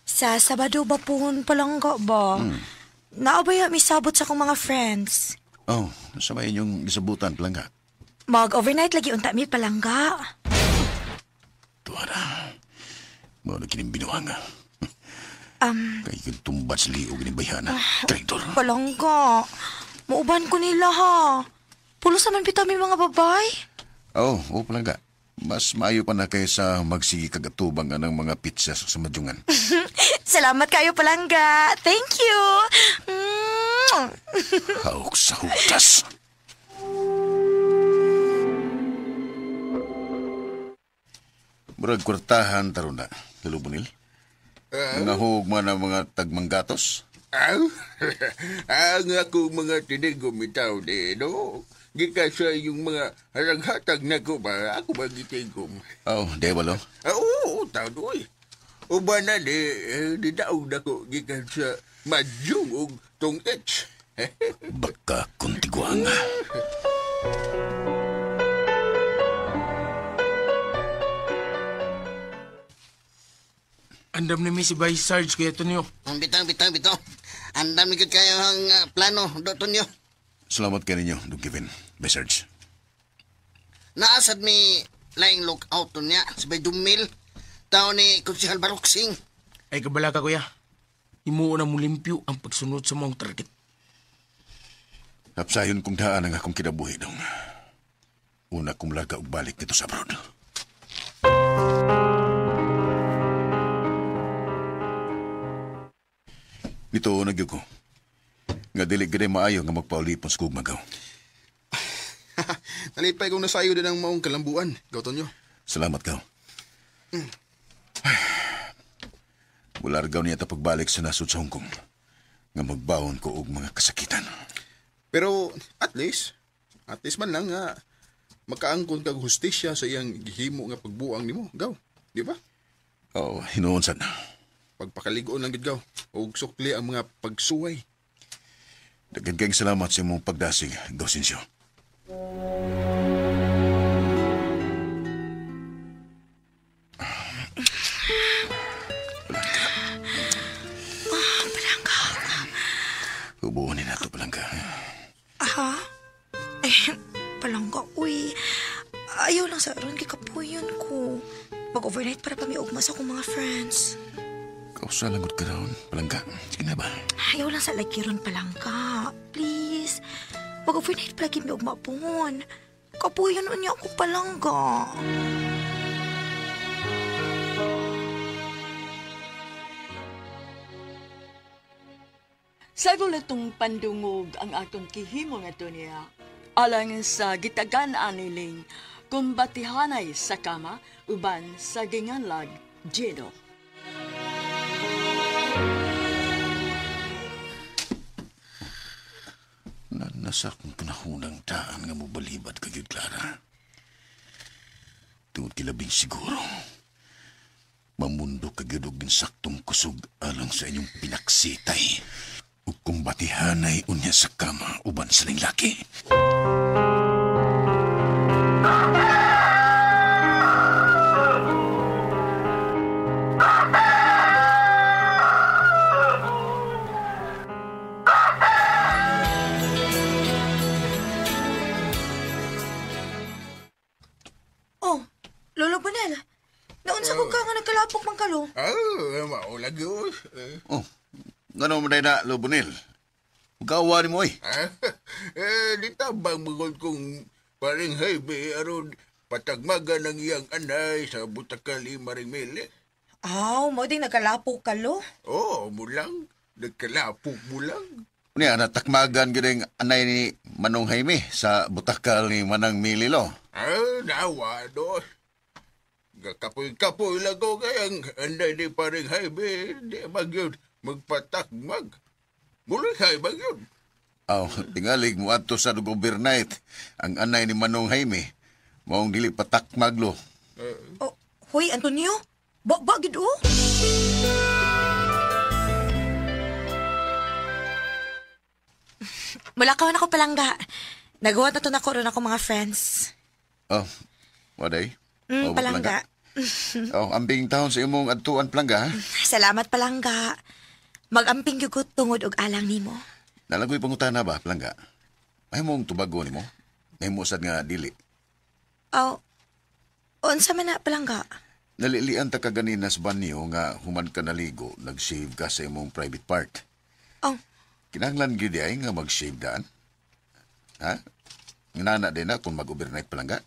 Speaker 10: Sa Sabado ba pohon palangga ba? Naabaya mi sabot sa akong mga friends.
Speaker 4: Oh, sa may inyong gisabutan, palangga.
Speaker 10: Mag-overnight lagi unta mi palangga.
Speaker 4: Tuara. Mao na kining binuhanga. Kay tumbat sa liog ni bayhana. Traitor.
Speaker 10: Palangga. Muuban ko nila ha. Pulos naman bitaw mi mga babay.
Speaker 4: Oh, oh palangga. Mas maayo pa na kaysa magsige kagatubang anang mga pizza sa madyungan.
Speaker 10: Salamat kayo palangga. Thank you.
Speaker 4: Hawk sa hutas. Murag kwartahan taron na, Lalo Bonil. Nangahog man ang mga tagmanggatos.
Speaker 7: Aw, ang akong mga tinigom itaw di, no? Gikan sa yung mga haranghatag na ko ba, ako ba gitigom?
Speaker 4: Oh, di ba lo?
Speaker 7: Ah, oo, tao doy. Uban na di, di daog na ko gikan sa madyong og tungits.
Speaker 4: Baka kuntiguang.
Speaker 9: Andam ni mi si Bay Sarge, Kuya Tonyo.
Speaker 8: Ang bitang, bitang, bitang. Andam ni gud kayo ang plano, Do Tonyo.
Speaker 4: Salamat kayo ninyo, Dong Kevin. Bay Sarge.
Speaker 8: Naasad mi laing lookout to niya sa Bay Dumil. Tao ni Konsihal Baruksing.
Speaker 9: Ay kabala ka, kuya. Himuo na mo limpyo ang pagsunod sa mong target.
Speaker 4: Hapsayon kong daan ang akong kinabuhi, Dong. Una kong laga og balik dito sa abroad. Nito nagyo ko. Nga dili gid maayo nga magpaulipon sa gugmagaw.
Speaker 3: Nalipay kong nasayo din ang maong kalambuan, Gaw Tonyo.
Speaker 4: Salamat, Gaw. Mulargaw niya ta pagbalik sa nasod sa Hong Kong. Nga magbaon ko og mga kasakitan.
Speaker 3: Pero at least man lang nga makaangkon kag hustisya sa iyang gihimo nga pagbuang nimo, Gaw. Di ba?
Speaker 4: Oo, hinuon sad.
Speaker 3: Pagpakaligoon lang gid, Gaw. Og sukli ang mga pagsuway.
Speaker 4: Daghan kayong salamat sa imong pagdasig, Gaw Sinsyo.
Speaker 10: Palangga.
Speaker 4: Hubuon ni nato, Palangga.
Speaker 10: Aha? Eh, palangga, uy. Ayaw lang sa aron kay kapuyon ko. Mag-overnight para pa may ugma sa akong mga friends.
Speaker 4: Kausa lang gud ka ron, Palangga. Sige na ba?
Speaker 10: Ayaw lang sa lagkiron, palangga. Please. Mag-overnight pa lagi may ugma pohon. Kapuyon unya ako, palangga.
Speaker 2: Sa itong pandungog ang atong kihimo nga niya, alang sa gitagan aniling kumbatihanay sa kama uban sa ginganlag Gino.
Speaker 4: Na nasa akong panahonang daan nga mobalibad ka gyud, Clara. Tungod kilabing siguro. Mamundo ka gyud og insaktong kusog alang sa inyong pinaksitay Ug kung batihanay unya sa kama uban sa ning laki.
Speaker 10: Oh, Lolo Bonel, naunsa ko ka nga nagkalapok man kalo?
Speaker 7: Ah, mao lagi.
Speaker 4: Oh, ngano man na, Lolo Bonel? Gawa ni mo eh.
Speaker 7: Eh, di tabang magod kong paring Jaime aron patagmagan ang iyang anay sa butakal maring mili.
Speaker 10: Aw, mo ding nagkalapok kalo?
Speaker 7: Oo, mo lang. Nagkalapok mo lang.
Speaker 4: Unya, natakmagan gyud ang anay ni Manong Jaime sa butakal ni Manang Mili, lo.
Speaker 7: Ah, nawa, dos. Kapoy-kapoy lang ko kayang anay ni paring Jaime. Di magyud magpatakmag. Mulikay ba yun?
Speaker 4: Aw, tingalig mo ato sa overnight ang anay ni Manong Jaime. Maong dili patakmag, lo.
Speaker 10: Oh, hoy, Antonio. Ba gid oh. Mulakaw na ko palangga. Nagawa na to na ko ron ako mga friends.
Speaker 4: Oh, waday?
Speaker 10: Oh, palangga.
Speaker 4: Oh, ambing taon sa imong adtuan palangga, ha?
Speaker 10: Salamat palangga. Magamping gyud ko tungod og alang nimo.
Speaker 4: Nalagoy pangutana ba, palangga? May mong tubago nimo? May mo sad nga dili.
Speaker 10: Aw, unsa man na palangga?
Speaker 4: Nalilian ta ka ganina sa banyo nga human ka naligo, nag-shave ka sa imong private part.
Speaker 10: Oh.
Speaker 4: Kinahanglan gyud ay nga mag-shave daan. Ha? Nana din na kung mag-overnight palangga.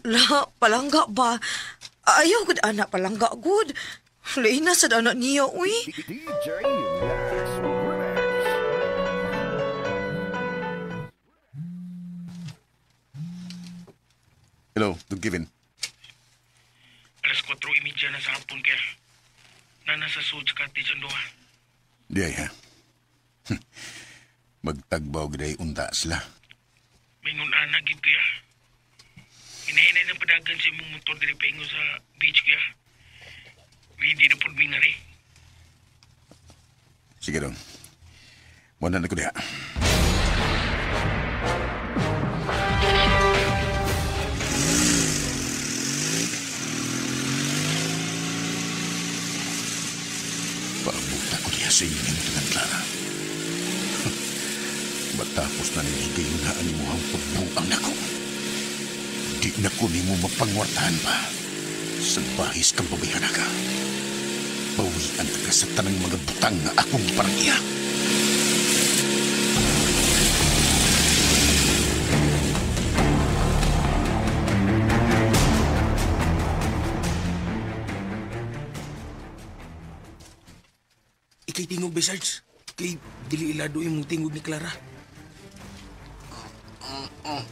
Speaker 10: La, palangga ba? Ayaw gud ana palangga gud. Lain na sad ana niya, uy.
Speaker 11: DJ Max Remix.
Speaker 4: Hello, Don Kevin.
Speaker 9: 4:30 na sa hapon kaya. Nana sa Suds Cottage ang duha.
Speaker 4: Di ay, ha? Magtagbaw giday unta sila.
Speaker 9: Mingon ana gid kuya. Hinahinay ng padagan sa imong motor diri paingon sa beach kuya. Ready na pud mi ngari.
Speaker 4: Sige dong. Wala na ko diha. Paabuta ko diha sa inyong tungan, Clara. Matapos na nilagay na ang imuhang pagbuang nako. Di na ko nimo mapangwartahan pa. Sa bahis kang babayhana ka. Bawian ka sa tanang mga butang nga akong parangya.
Speaker 9: Ikay tingog ba, Sarge? Kay dili ilado imong tingog ni Clara.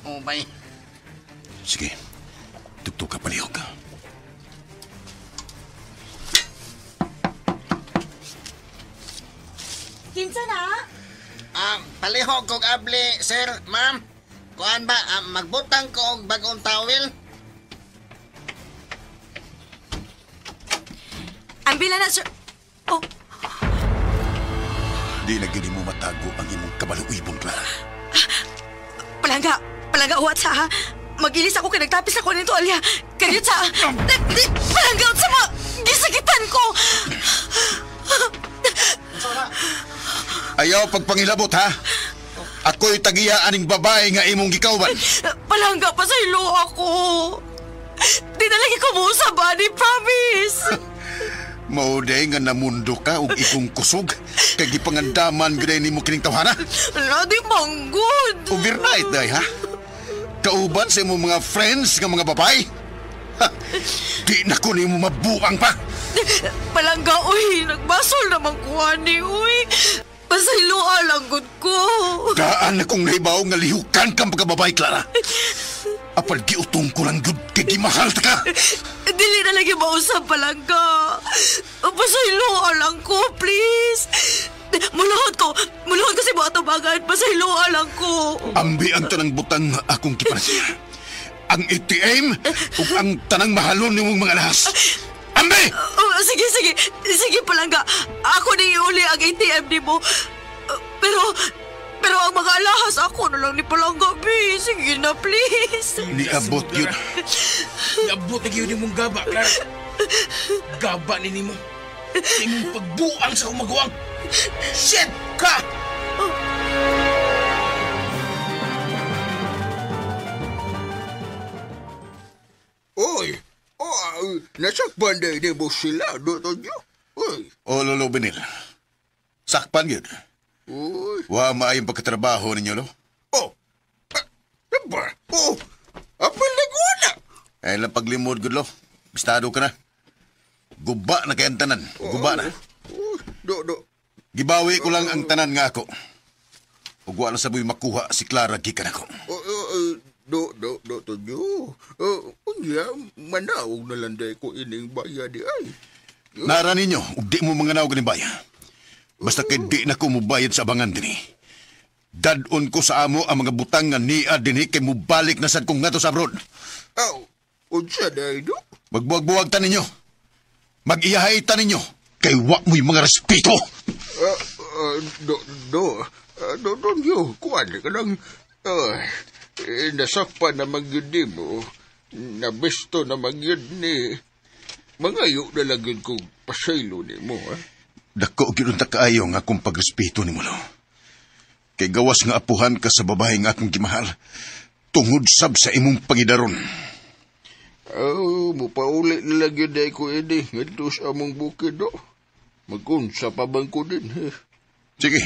Speaker 8: Oh, bay.
Speaker 4: Sige, tugtog ka palihog ka.
Speaker 10: Kinsa na?
Speaker 8: Palihog kog abli, sir, ma'am. Kuan ba, magbutang ko og bagong towel?
Speaker 10: Ambila na, sir. Oh.
Speaker 4: Di na gini mo matago ang imong kabaluibon, Clara.
Speaker 10: Palangga, palangga, uwat sa ha. Magilis ako kay nagtapis ako nito, Alia. Karyot sa... Palangga, sa mga gisakitan ko.
Speaker 4: Ayaw pagpangilabot, ha? Ako'y tagiya aning babae nga imong gikawban.
Speaker 10: Palangga, pasaylo ako. Di na lagi ko mo sa body, promise.
Speaker 4: Mauday nga namundo ka og ikong kusog kay gipangandaman gyud nimo kining tawhana.
Speaker 10: Ala, di manggod.
Speaker 4: Overnight day, ha? Kauban sa imong mga friends nga mga babae. Ha, di na ko nimo mabuang pa.
Speaker 10: Palangga, uy, nagbasol naman ko ani, uy. Pasayloa lang gud ko.
Speaker 4: Daan akong nahibaw nga lihukan kang pagkababae, Clara. Apal giutong ko lang gud kay gimahal ta ka.
Speaker 10: Dili na lagi mausap, palangga. Pasayloa lang ko, please. Muluhod ko sa mga tubangan. Pasayloa lang ko.
Speaker 4: Ambi ang tanang butang akong kipanasiya. Ang ATM ug ang tanang mahalon nimong mga lahas. Ambi!
Speaker 10: Sige, sige. Sige, palangga. Ako ni iuli ang ATM ni mo. Pero ang mga alahas ako na lang ni palangga, B. Sige na, please.
Speaker 4: Niabot yun.
Speaker 9: Niabot na yun mong gaba, Clara. Gaba ni nimo. Sa imong pagbuang sa kumaguang. Shit ka!
Speaker 7: Oy! Oh, nasakpan na ini mo sila, Dr. Nyo. Oy!
Speaker 4: O, Lolo Benil. Sakpan yun.
Speaker 7: Uy!
Speaker 4: Wa maayong pagkatrabaho ninyo, lo?
Speaker 7: Oh! Diba? Oh! Apil na guna!
Speaker 4: Ay lang paglimod, good, lo. Bistado ka na. Guba na kayang tanan. Guba na.
Speaker 7: Oh, do, do.
Speaker 4: Gibawi ko lang ang tanan nga ako. Ug wa na saboy makuha si Clara gikan ako.
Speaker 7: Oh, do, do, do, Tonyo. Unya, manawag na lang dahil ko ining baya di ay.
Speaker 4: Nara ninyo, ug di mo manganawag ni baya. Basta kay di na ko mubayad sa abangan dinhi. Dadon ko sa amo ang mga butang nga niya dinhi kay mubalik na sad kong ngadto sa abroad.
Speaker 7: Aw, unsa dahil do?
Speaker 4: Magbuwag-buwag ta ninyo. Mag-iyahay ta ninyo. Kay wa mo'y mga respeto.
Speaker 7: Do, do, do, Tonyo, kuwan ka lang. Nasakpan na magyud ni mo. Nabesto na magyud ni. Mangayo na lang yun kung pasaylo ni mo. Ha?
Speaker 4: Dako gyud unta kaayo nga akong pagrespeto ni mo, lo. Kay gawas nga apuhan ka sa babae nga akong gimahal. Tungod sab sa imong pangidaron.
Speaker 7: Oh, mupauli na lang yun dahil ko ini. Ngadto sa among bukid, do. Magunsa pa bang ko din. Eh.
Speaker 4: Sige.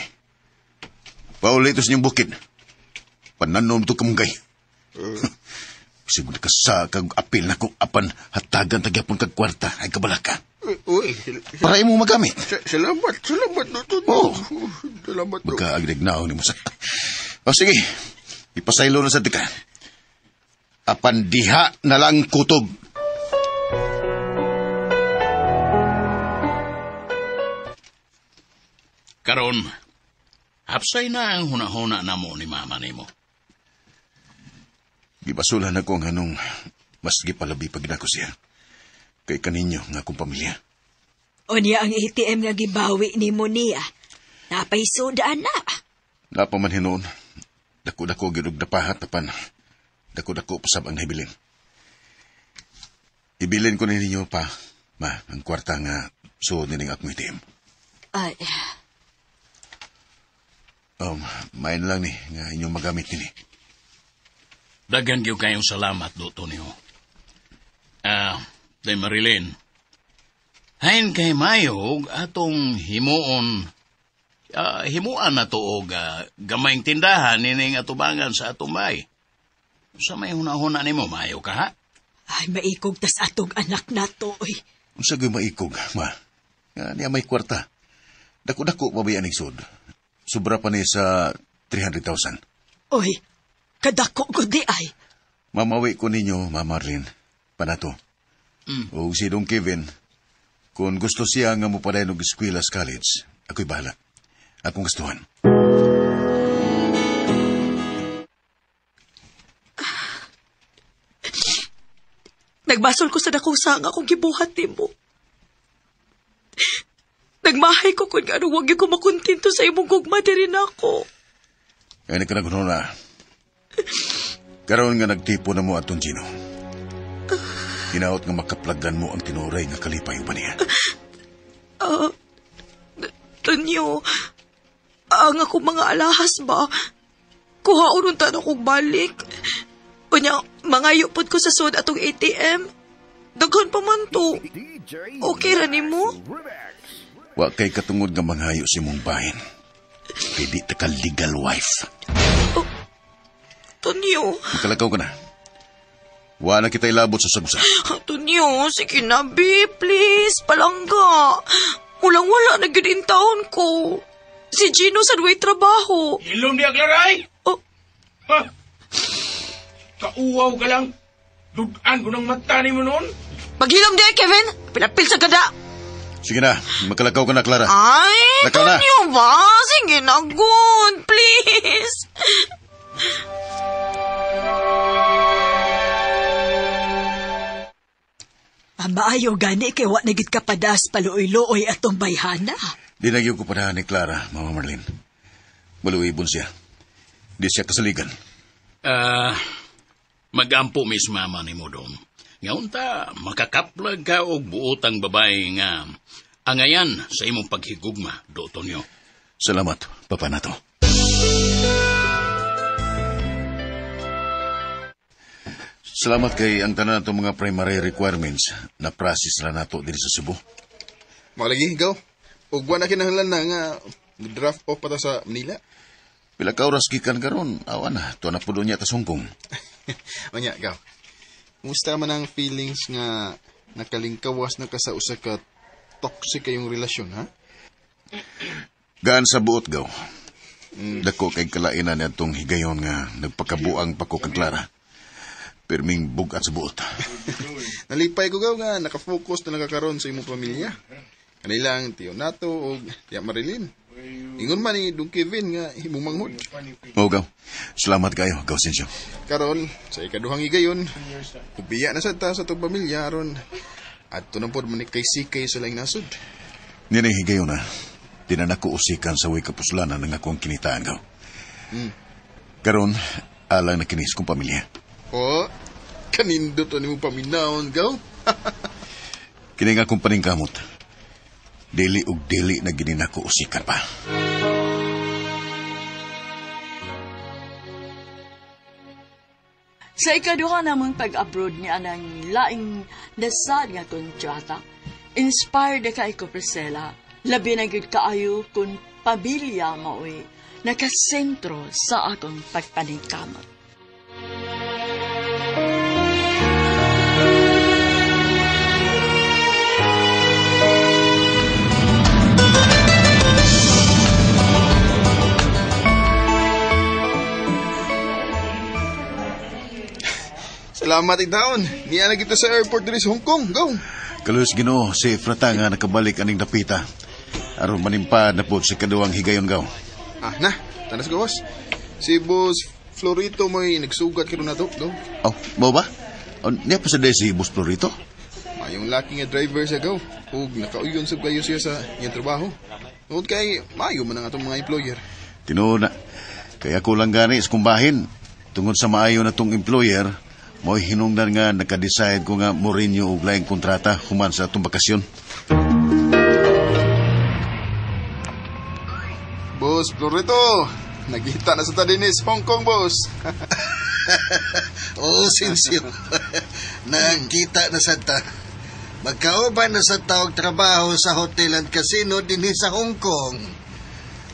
Speaker 4: Pauli ito sa inyong bukid. Pananom to kamunggay. Siguro ka sa kag apil na kung apan hatagan tagyapon kag kwarta ay kabalaka.
Speaker 7: Uy,
Speaker 4: para imo magamit.
Speaker 7: Salamat, salamat no to.
Speaker 4: Oh.
Speaker 7: Salamat no.
Speaker 4: Magkaagdag-naon ni mo sa. O sige, ipasaylo na sa tika. Apan diha na lang kutob.
Speaker 5: Karon, hapsay na ang hunahuna na mo ni mama nimo.
Speaker 4: Gibasulan ako ang anong mas gipalabi pag nako siya. Kay kaninyo nga akong pamilya.
Speaker 10: Unya ang ATM nga gibawi ni mo niya. Napaisudaan na.
Speaker 4: Napaman hinoon. Dako-dako gyud og napahat apan dako-dako pasab ang nahibilin. Ibilin ko ninyo pa, ma, ang kwarta nga suod nining akong ATM.
Speaker 10: Ay.
Speaker 4: Main lang ni nga inyong magamit nini.
Speaker 5: Daghan gyud kayong salamat, do Tonyo. Day Marilyn. Hain kay mayog atong himuon himuan na to og gamayng tindahan nining atubangan sa atong bay. Sa may hunahuna nimo mayo ka ha?
Speaker 10: Ay maikog tas atong anak nato oy.
Speaker 4: Unsa gyud maikog, ma? Nga niya may kwarta. Dako-dako pa ba yan sud? Sobra pa ni sa 300,000.
Speaker 10: Oy, kadako ko di ay.
Speaker 4: Mamawi ko ninyo, Ma Marlene, panato. O si Dong Kevin, kung gusto siya nga mopadayon og eskwela sa college, ako'y bahala. Akong gustuhan.
Speaker 10: Nagbasol ko sa dakusa nga akong gibuhat nimo. Nagmahay ko kung ano wag ko makontento sa imong gugma diri nako.
Speaker 4: Kaya nagkanaguno na. Karon nga nagtipo na mo atong Gino. Hinaot nga makaplagan mo ang tinuray nga kalipay uban niya.
Speaker 10: Tonyo, ang akong mga alahas ba? Kuhaon unta na kong balik. Unya, mangayo pod ko sa sud atong ATM. Daghan pa man to. Okay ra nimo?
Speaker 4: Wa kay katungod nga manghayo si mong bahin. Kay di ta ka legal wife.
Speaker 10: Oh, Tonyo.
Speaker 4: Makalakaw ka na. Wa na kita ilabot sa sagusa.
Speaker 10: Tonyo, sige na, be, please. Palangga. Walang-wala na gyud in taon ko. Si Gino sa duway trabaho.
Speaker 9: Hilom niya, Claray!
Speaker 10: Oh.
Speaker 9: Ha? Kauwaw ka lang. Dugaan ko ng mata ni mo noon.
Speaker 10: Maghilom niya, Kevin. Pilapil sa gada.
Speaker 4: Sige na, makalakaw ka na, Clara.
Speaker 10: Ay,
Speaker 4: Lakaw na.
Speaker 10: Tonyo ba? Sige na, good. Please.
Speaker 2: Maayo gani kay wa na gid ka padas paluoy-luoy atong bayhana.
Speaker 4: Di na gyud ko padahan ni Clara, Mama Marlene. Maluibon siya. Di siya kasaligan.
Speaker 5: Magampo mis mama ni mo dong. Ngaunta, makakaplag ka og buotang babae nga angayan sa imong paghigugma, Do Tonyo.
Speaker 4: Salamat, Papa Nato. Salamat kay ang tanan atong mga primary requirements na process ra nato diri sa Cebu.
Speaker 3: Malagi, ikaw. Ug wa na kinahanglan na nga draft off pa ta sa Manila.
Speaker 4: Pila ka oras gikan karon, awa na, tuwa na pudo niya ta Hong Kong.
Speaker 3: Unya, ikaw. Kumusta man ang feelings nga nakalingkawas na ka sa usa ka toxic kayong relasyon, ha?
Speaker 4: Gaan sa buot, gaw. Dako kay kalainan niadtong higayon nga nagpakabuang pa ko kang Clara. Pirming bugat sa buot.
Speaker 3: Nalipay ko gaw nga nakafocus na lang ka karon sa imong pamilya. Kanilang Tiyo Nato o Tiya Marilyn. Ingon man ni Dong Kevin nga imong manghod.
Speaker 4: Oo, gaw. Salamat kayo, gaw Sensyo.
Speaker 3: Karon sa ikaduhang higayon, ubiya na sad ta sa atong pamilya aron adto na pod man kay sikay sa laing nasod.
Speaker 4: Nining higayon na, di na nako usikan sa way kapuslanan ng akong kinitaan, gaw. Karon, alang na kinis kong pamilya.
Speaker 3: O, kanindot ani mo paminawon, gaw.
Speaker 4: Kini nga akong paningkamot. Dili og dili na gini nako usikan pa.
Speaker 2: Sa ikaduha namong pag-abroad ni anang laing nasad nga kontrata, inspired na kay ko, Priscilla. Labi na gyud kaayo kung pamilya maoy nakasentro sa akong pagpaningkamot.
Speaker 3: Salamat taon. Niya na kita sa airport diri sa Hong Kong. Go.
Speaker 4: Kaluhos Ginoo, si Frata nga nakabalik aning dapita. Aron manimpad na po sa kaduang higayon gaw.
Speaker 3: Ah, na. Tanas gawas. Si Boss Florito mo'y nagsugat karon nato. Go.
Speaker 4: Oh, mao ba? Oh, niya pa sa day si Boss Florito?
Speaker 3: Mayong laki nga driver siya, go. Ug nakauyon sab kayo siya sa iyang trabaho. Tungod kay maayo man ang atong mga employer.
Speaker 4: Tinuod na. Kaya kulang gani sa kumbahin. Tungod sa maayo na tong employer, mo'y hinungdan nga nakadecide ko nga mo-renew og laing kontrata human sa atong bakasyon.
Speaker 3: Boss Florito, nagita na sa Tadinis, Hong Kong, boss.
Speaker 8: Oo, Sinsyo. Nagkita na sa ta. Magkauban na sa taog trabaho sa hotel and casino dinhi sa Hong Kong.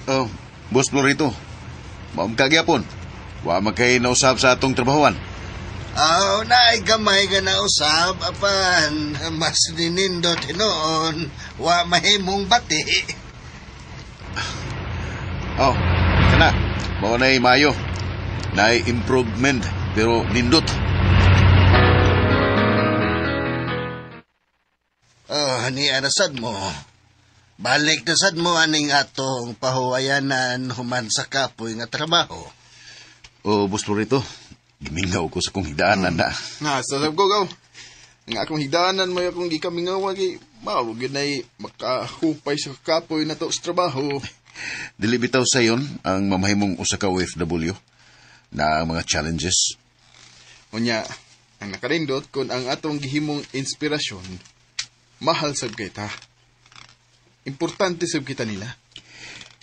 Speaker 4: Oh, Boss Florito, maong kagyapon. Wa man kay nausab sa atong trabahoan.
Speaker 8: Aw, naay gamay nga nausab, apan mas ninindot hinuon, wa mahimong bati.
Speaker 4: Oh, kana, mao na'y maayo. Naay improvement, pero nindot.
Speaker 8: Oh, ni anasad mo. Balik na sad mo aning atong pahuwayanan human sa kapoy nga trabaho.
Speaker 4: Oh, Boss Florito, gimingaw ko sa kong higdaanan na.
Speaker 3: Na, sasab ko, gaw. Ang akong higdaanan may akong gikamingawan kay mao gyud nay makahupay sa kapoy na to sa trabaho.
Speaker 4: Dili bitaw sayon ang mamahimong usa ka OFW na ang mga challenges.
Speaker 3: Unya, ang nakarindot kun ang atong gihimong inspirasyon, mahal sab kay ta. Importante sab kita nila.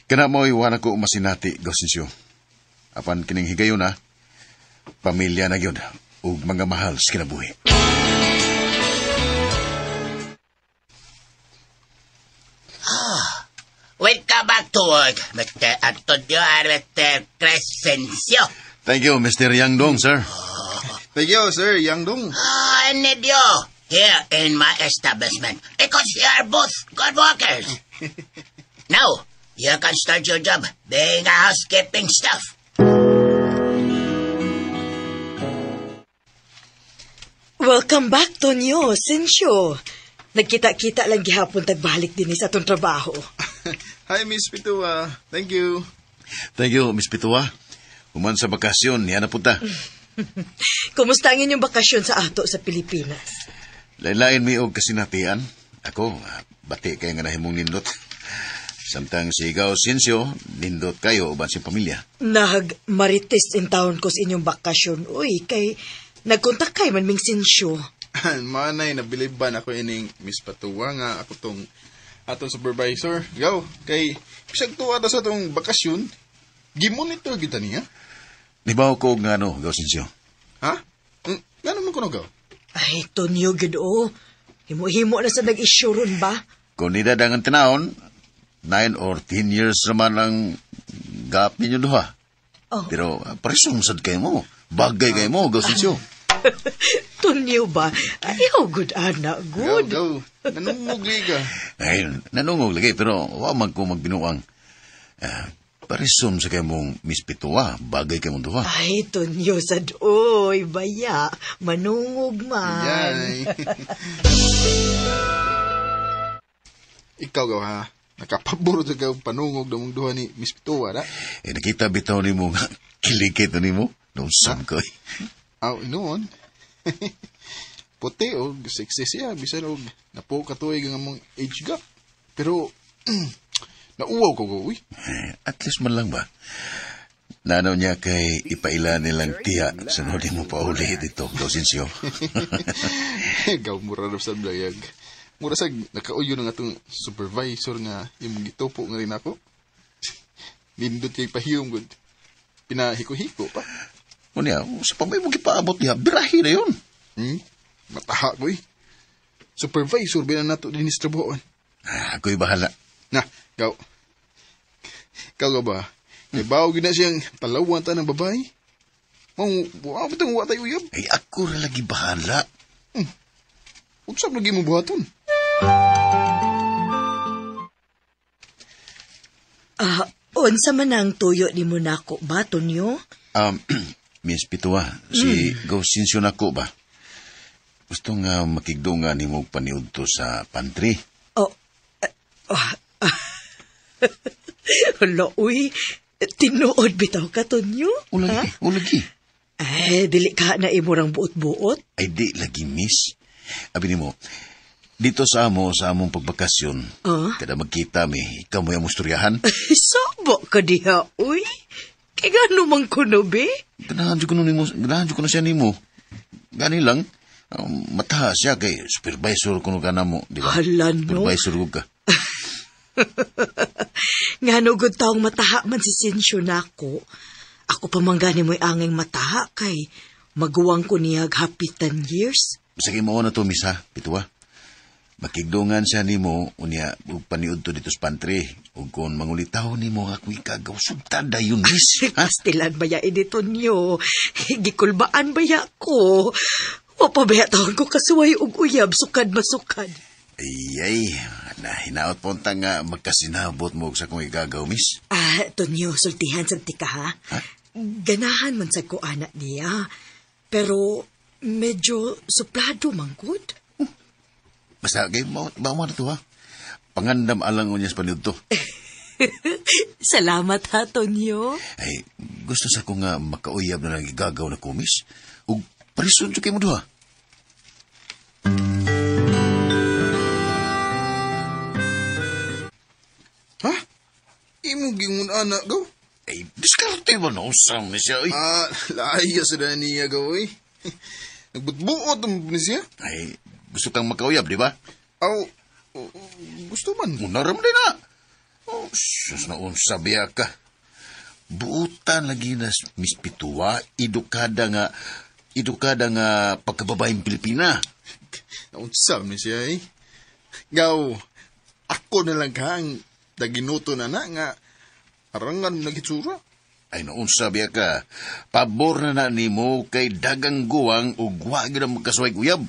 Speaker 4: Kana mo'y wala ko masinati, Gosensyo. Apan kining higayon na, pamilya na gyud ug mga mahal sa kinabuhi.
Speaker 12: Welcome back to work, Mr. Antonio and Mr. Crescencio.
Speaker 4: Thank you, Mr. Yang Dong, sir.
Speaker 3: Thank you, sir Yang Dong.
Speaker 12: I need you here in my establishment because you are both good workers. Now, you can start your job being a housekeeping staff.
Speaker 10: Welcome back, Tonyo, Sensyo. Nagkita-kita lang gihapon tagbalik din sa atong trabaho.
Speaker 3: Hi, Miss Pitua. Thank you.
Speaker 4: Thank you, Miss Pitua. Human sa bakasyon, niya na punta.
Speaker 10: Kumusta ang inyong bakasyon sa ato sa Pilipinas?
Speaker 4: Lain-lain mi og kasinatian. Ako, bati kayo nga nahimong nindot. Samtang si Gaw Sinsyo, nindot kayo uban siyang pamilya.
Speaker 10: Nag-marites in town ko sa inyong bakasyon. Uy, kay nagkontak kay man ming Sinsyo.
Speaker 3: Manay, nabiliban ako ining Miss Patua nga ako tong atong supervisor. Gaw, kay bisag tuwa ta sa atong bakasyon, gimonitor kita niya.
Speaker 4: Nibaw ko nga ano, Gaw Sinsyo.
Speaker 3: Ha? Ngano man ko no, Gaw?
Speaker 10: Ay, Tonyo, gud o. Himo-himo na sa nag-issue ron ba?
Speaker 4: Kung nidadangan tinahon, 9 or 10 years naman ang gap ninyo duha.
Speaker 10: Oh.
Speaker 4: Pero presong sad kayo mo. Bagay kayo mo, Gaw Sinsyo.
Speaker 10: Tonyo ba? Ayaw, good ana, good.
Speaker 3: Gaw, gaw. Nanungog liga.
Speaker 4: Ay, nanungog lagi, pero wa man ko magbinuang. Paresom sa kayo mong Miss Pitoa, bagay kayo mong duha.
Speaker 10: Ay, Tonyo, sad, oy, baya, manungog man.
Speaker 3: Yay. Ikaw, Gaw, ha? Nakapaburo sa gaw panungog na mong duha ni Miss Pitoa, na?
Speaker 4: Eh, nakita bitaw ni mo nga, kilikit na ni mo. Noon ko, eh.
Speaker 3: Aw, inoon. Puti og sexy siya, bisan og napo katuig ang among age gap. Pero, nauwaw ko ko, uy.
Speaker 4: Eh, at least man lang ba? Nano niya kay ipaila nilang tiya sa nodi mo pauli dito, Gaw Sinsyo.
Speaker 3: Gaw, mura na sa blayag. Mura sa nakauyo ng atong supervisor nga imong gitupo nga rin ako. Nindot kay pahiyom gud. Pinahiko-hiko pa.
Speaker 4: Unya, sa pamay mo gipaabot niya, birahi na yun.
Speaker 3: Mataha ko eh. Supervisor, bilang nato din sa trabahoan.
Speaker 4: Ako'y bahala.
Speaker 3: Na, gaw. Ikaw ka ba? May bawo gina siyang palawan ta ng babae. Mau, wa bitong wa tayo uyab.
Speaker 4: Ay, ako ra lagi bahala.
Speaker 3: Unsab lagi mo buhaton?
Speaker 10: Unsa man ang tuyo ni mo nako ba, Tonyo?
Speaker 4: Miss Pitoa, si Gaw Sinsyo nako ba? Gusto nga makigdungan ni mo paniud to sa pantry.
Speaker 10: Oh, Hala, uy. Tinuod bitaw ka, Tonyo?
Speaker 4: Ulagi, ulagi.
Speaker 10: Ay, dili ka na imurang buot-buot.
Speaker 4: Ay, di lagi, miss. Abi nimo, dito sa amo, sa among pagbakasyon, kada magkita mi, ikaw mo yung musturyahan.
Speaker 10: Sabo ka diha, uy. Kaya gano man kuno, be?
Speaker 4: Ganahan ko nimo, ganahan ko na siya nimo. Gani lang, mataha siya kay supervisor kuno ka na mo, di ba?
Speaker 10: Hala, no?
Speaker 4: Supervisor ko ka.
Speaker 10: Ngano gud taong mataha man si Sinsyo nako. Ako pa man gani mo'y anging mataha kay maguwang ko niya happy 10 years.
Speaker 4: Sige mo na to, miss ha, Pitoa. Makigdungan siya nimo unya ug paniud to dito sa pantry. Ug kung mangulitaw nimo ako ikagaw sugtad dayon, miss. Ha?
Speaker 10: Pastilan ba ya dito niyo? Gikulbaan ba ya ko? Wa pa ba ya taon ko kasuway og uyab sukad masukad.
Speaker 4: Ay, ay, na hinaot po nga magkasinabot mo sa kong igagaw, miss.
Speaker 10: Tonyo, sultihan sa tika ha? Ganahan man sa ko anak niya. Pero medyo suplado man gud.
Speaker 4: Basta, kay, bawa na to ha. Pangandam alang niya sa paniud to.
Speaker 10: Salamat ha, Tonyo.
Speaker 4: Ay, gusto sa ko nga makauyab na lang igagaw na ko, miss. Ug parison kay mo duha.
Speaker 3: Ha? Imo gingon anak, gaw?
Speaker 4: Ay, diskarte ba no? Usang ni siya, oy.
Speaker 3: Layo sa na niya, gaw, oy. Nagbutbuot ang ni siya.
Speaker 4: Ay, gusto kang makauyab, di ba?
Speaker 3: Aw, gusto man.
Speaker 4: Unaram din na. Oh, sus na unsa biya ka. Buutan lagi na Miss Pitoa, edukada nga pagkababaeng Pilipina.
Speaker 3: Naunsa ni siya, eh. Gaw, ako na lang ka ang daginuto na na nga arangan nagitsura.
Speaker 4: Ay, naunsa biya ka. Pabor na na nimo kay dagang guwang ug wa gyud ang magkasuway uyab.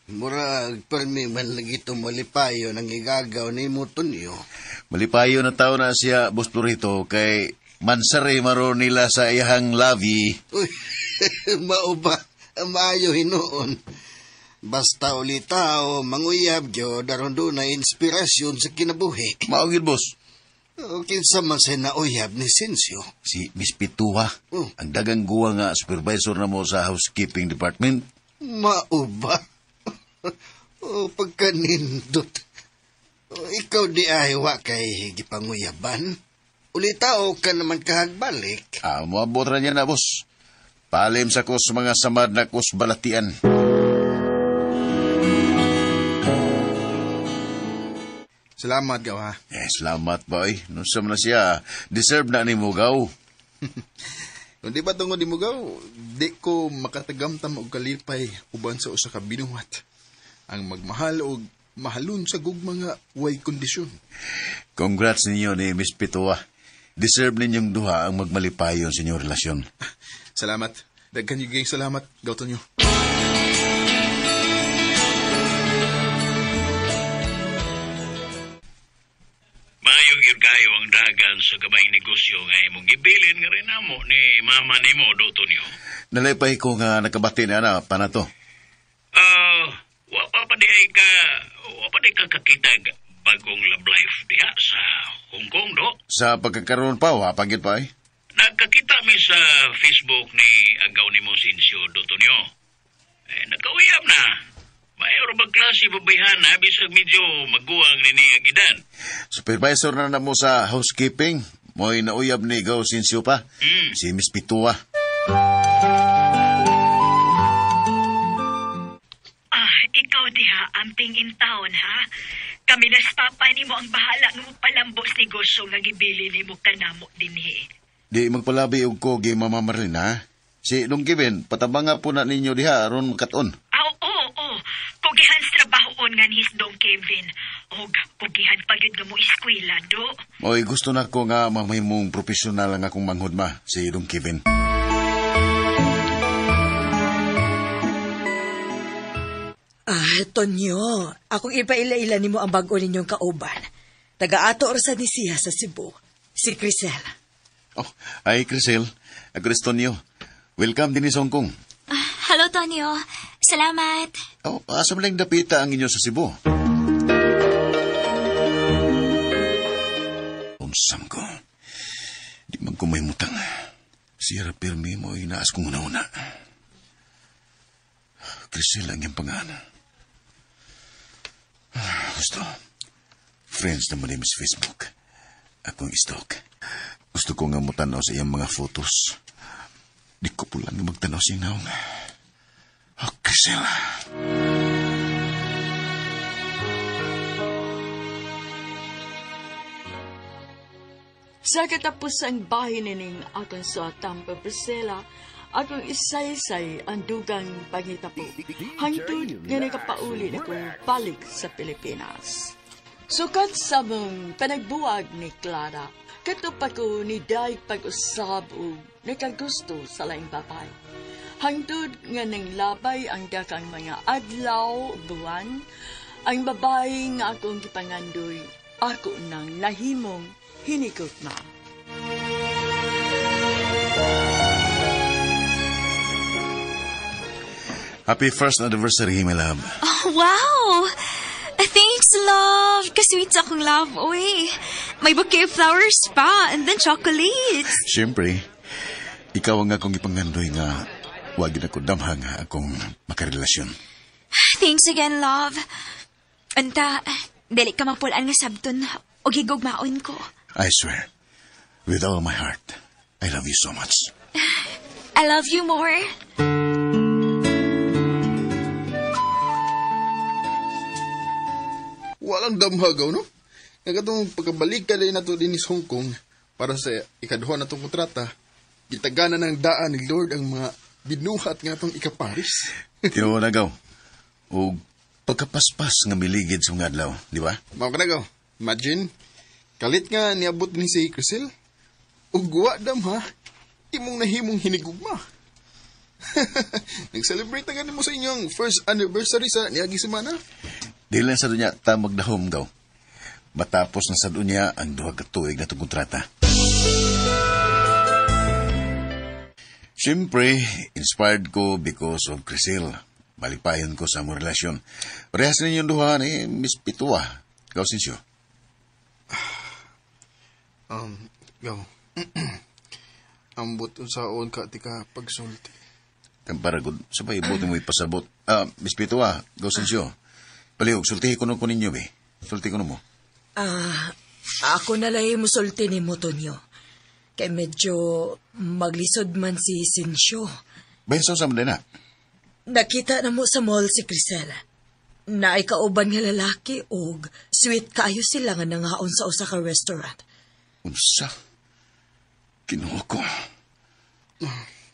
Speaker 8: Murag permi man lagi ito malipayo ng igagaw ni mo, Tonyo.
Speaker 4: Malipayo na tao na siya, Boss Florito, kay mansari maro nila sa iyahang labi.
Speaker 8: Uy, mao ba? Maayo hinuon. Basta ulitaw, manguyab gyud aron doon na inspirasyon sa kinabuhi.
Speaker 4: Mao gyud, boss.
Speaker 8: O, kinsa man sa nauyab ni Sensio?
Speaker 4: Si Miss Pituha, ang dagang guwa nga supervisor na mo sa housekeeping department.
Speaker 8: Mauba? O, pagkanindot. O, ikaw di ay wa kay gipanguyaban. Ulita o ka naman kahagbalik.
Speaker 4: Ah, moabot ra niya na, boss. Palim sa ko sa mga samad na kus balatian.
Speaker 3: Salamat, gaw, ha?
Speaker 4: Eh, salamat, boy. Nung sa na siya, deserve na ni mo, gaw.
Speaker 3: Kung di ba tungod ni mo, gaw, di ko makatagamtam og kalipay uban sa usa ka binuhat. Ang magmahal og mahalon sa gugma nga way kondisyon.
Speaker 4: Congrats ninyo ni Miss Pitoa. Deserve ninyong duha ang magmalipayon sa inyong relasyon.
Speaker 3: Salamat. Daghan yung salamat, gaw Tonyo.
Speaker 5: Maayo gyud kayo ang dagan sa gabayng negosyo nga imong gibilin nga rin namo ni mama nimo do Tonyo.
Speaker 4: Nalipay ko nga nakabati na na pa na to.
Speaker 5: Wa pa di ay ka wa pa di ka kakitag bagong love life diha sa Hong Kong do.
Speaker 4: Sa pagkakaroon pa, wa pa gyud pa eh.
Speaker 5: Nagkakita mi sa Facebook ni agaw nimo Sinsyo do Tonyo. Eh, nagkauyab na. Mayroon ba klase babayhana bisag medyo maguwang ni agidan.
Speaker 4: Supervisor na na mo sa housekeeping. Mo'y nauyab ni Gaw Sinsyo pa. Si Miss Pitua.
Speaker 6: Ah, ikaw diha, amping in town, ha? Kami nas papa nimo ang bahala nga mopalambo sa negosyo nga gibili nimo kanamo dinhi.
Speaker 4: Di magpalabi og ko gi Mama Marlene, ha? Si Dong Kevin, patabanga po na ninyo diha aron makaton.
Speaker 6: Ah, oo, oo. Kugihan sa trabahoon nga ni Dong Kevin. Og kugihan pa gyud nga mo eskwela, do.
Speaker 4: Oy, gusto na ko nga mamahimong profesional ang akong manghud ma, si Dong Kevin.
Speaker 10: Ah, Tonyo, akong ipaila-ila nimo ang bag-o ninyong kauban. Taga-ato orsa ni siya sa Cebu, si Crisel.
Speaker 4: Oh, ay Crisel, ako rin si Tonyo. Welcome din sa Hong Kong.
Speaker 13: Hello, Tonyo. Salamat.
Speaker 4: Oh, asa man lang dapita ang inyo sa Cebu? Unsam ko. Di man ko may mutang. Sierra pirmi mo inaas kong una-una. Crisel ang iyang pangalan. Gusto. Friends naman ni Miss Facebook. Akong istok. Gusto ko nga mutanaw sa iyang mga photos. Di ko po lang magtanaw sa iyang naong. Oh, Crisel.
Speaker 2: Sa katapusang bahin nining akong sa Tampa Priscilla, akong isaysay ang dugang pangitapo. Hangtod nga nakapauli na kong balik sa Pilipinas. Sukat sa mong panagbuwag ni Clara, kato pa ko ni Day pag-usab o nakagusto sa laing babay. Hangtod nga nang labay ang dakang mga adlaw buwan, ang babae nga akong gipangandoy, ako nang nahimong hinigugma.
Speaker 4: Happy first anniversary, my love.
Speaker 13: Oh, wow! Thanks, love! Kasweet sa akong love, uy. May bouquet of flowers pa, and then chocolates.
Speaker 4: Siyempre, ikaw ang akong ipangandoy nga wag na ko damha nga akong makarelasyon.
Speaker 13: Thanks again, love. Anta, dili ka mapulaan nga sabton o gigugmaon ko.
Speaker 4: I swear, with all my heart, I love you so much.
Speaker 13: I love you more.
Speaker 3: Walang damhagaw, no? Nga katong pagkabalik ka din nato din sa Hong Kong para sa ikaduha na itong kontrata, gitagana ng daan ni Lord ang mga binuhat nga itong ikaparis.
Speaker 4: Tinuod na, gaw. O pagkapaspas nga miligid sa mga adlaw, di ba?
Speaker 3: Mao ka na, gaw. Imagine, kalit nga niabot ni si Crisel. Ug wa dam ha, imong nahimong hinigugma. Nag-celebrate na gani mo sa inyong first anniversary sa niagi semana.
Speaker 4: Di lang sa dunya ta magdahom, gaw. Matapos na sa dunya ang duha ka tuig na itong kontrata. Siyempre, inspired ko because of Crisel. Malipayon ko sa among relasyon. Parehas ninyong duha ni Miss Pitua. Gaw, Sinsyo.
Speaker 3: Gaw. Ambot unsaon ka tika pagsulti.
Speaker 4: Kampara gud, sabay buti mo ipasabot. Miss Pitoa, Gaw Sensyo. Palihog, sultihi ko ko ninyo, be. Sulti ko mo.
Speaker 10: Ako nalay musulti ni mo, Tonyo. Kay medyo maglisod man si Sensyo.
Speaker 4: Bayan sa usam din na.
Speaker 10: Nakita na mo sa mall si Crisel. Naay kauban nga lalaki og sweet kaayo sila nga nangaon sa usa ka restaurant.
Speaker 4: Unsa? Kinuha ko.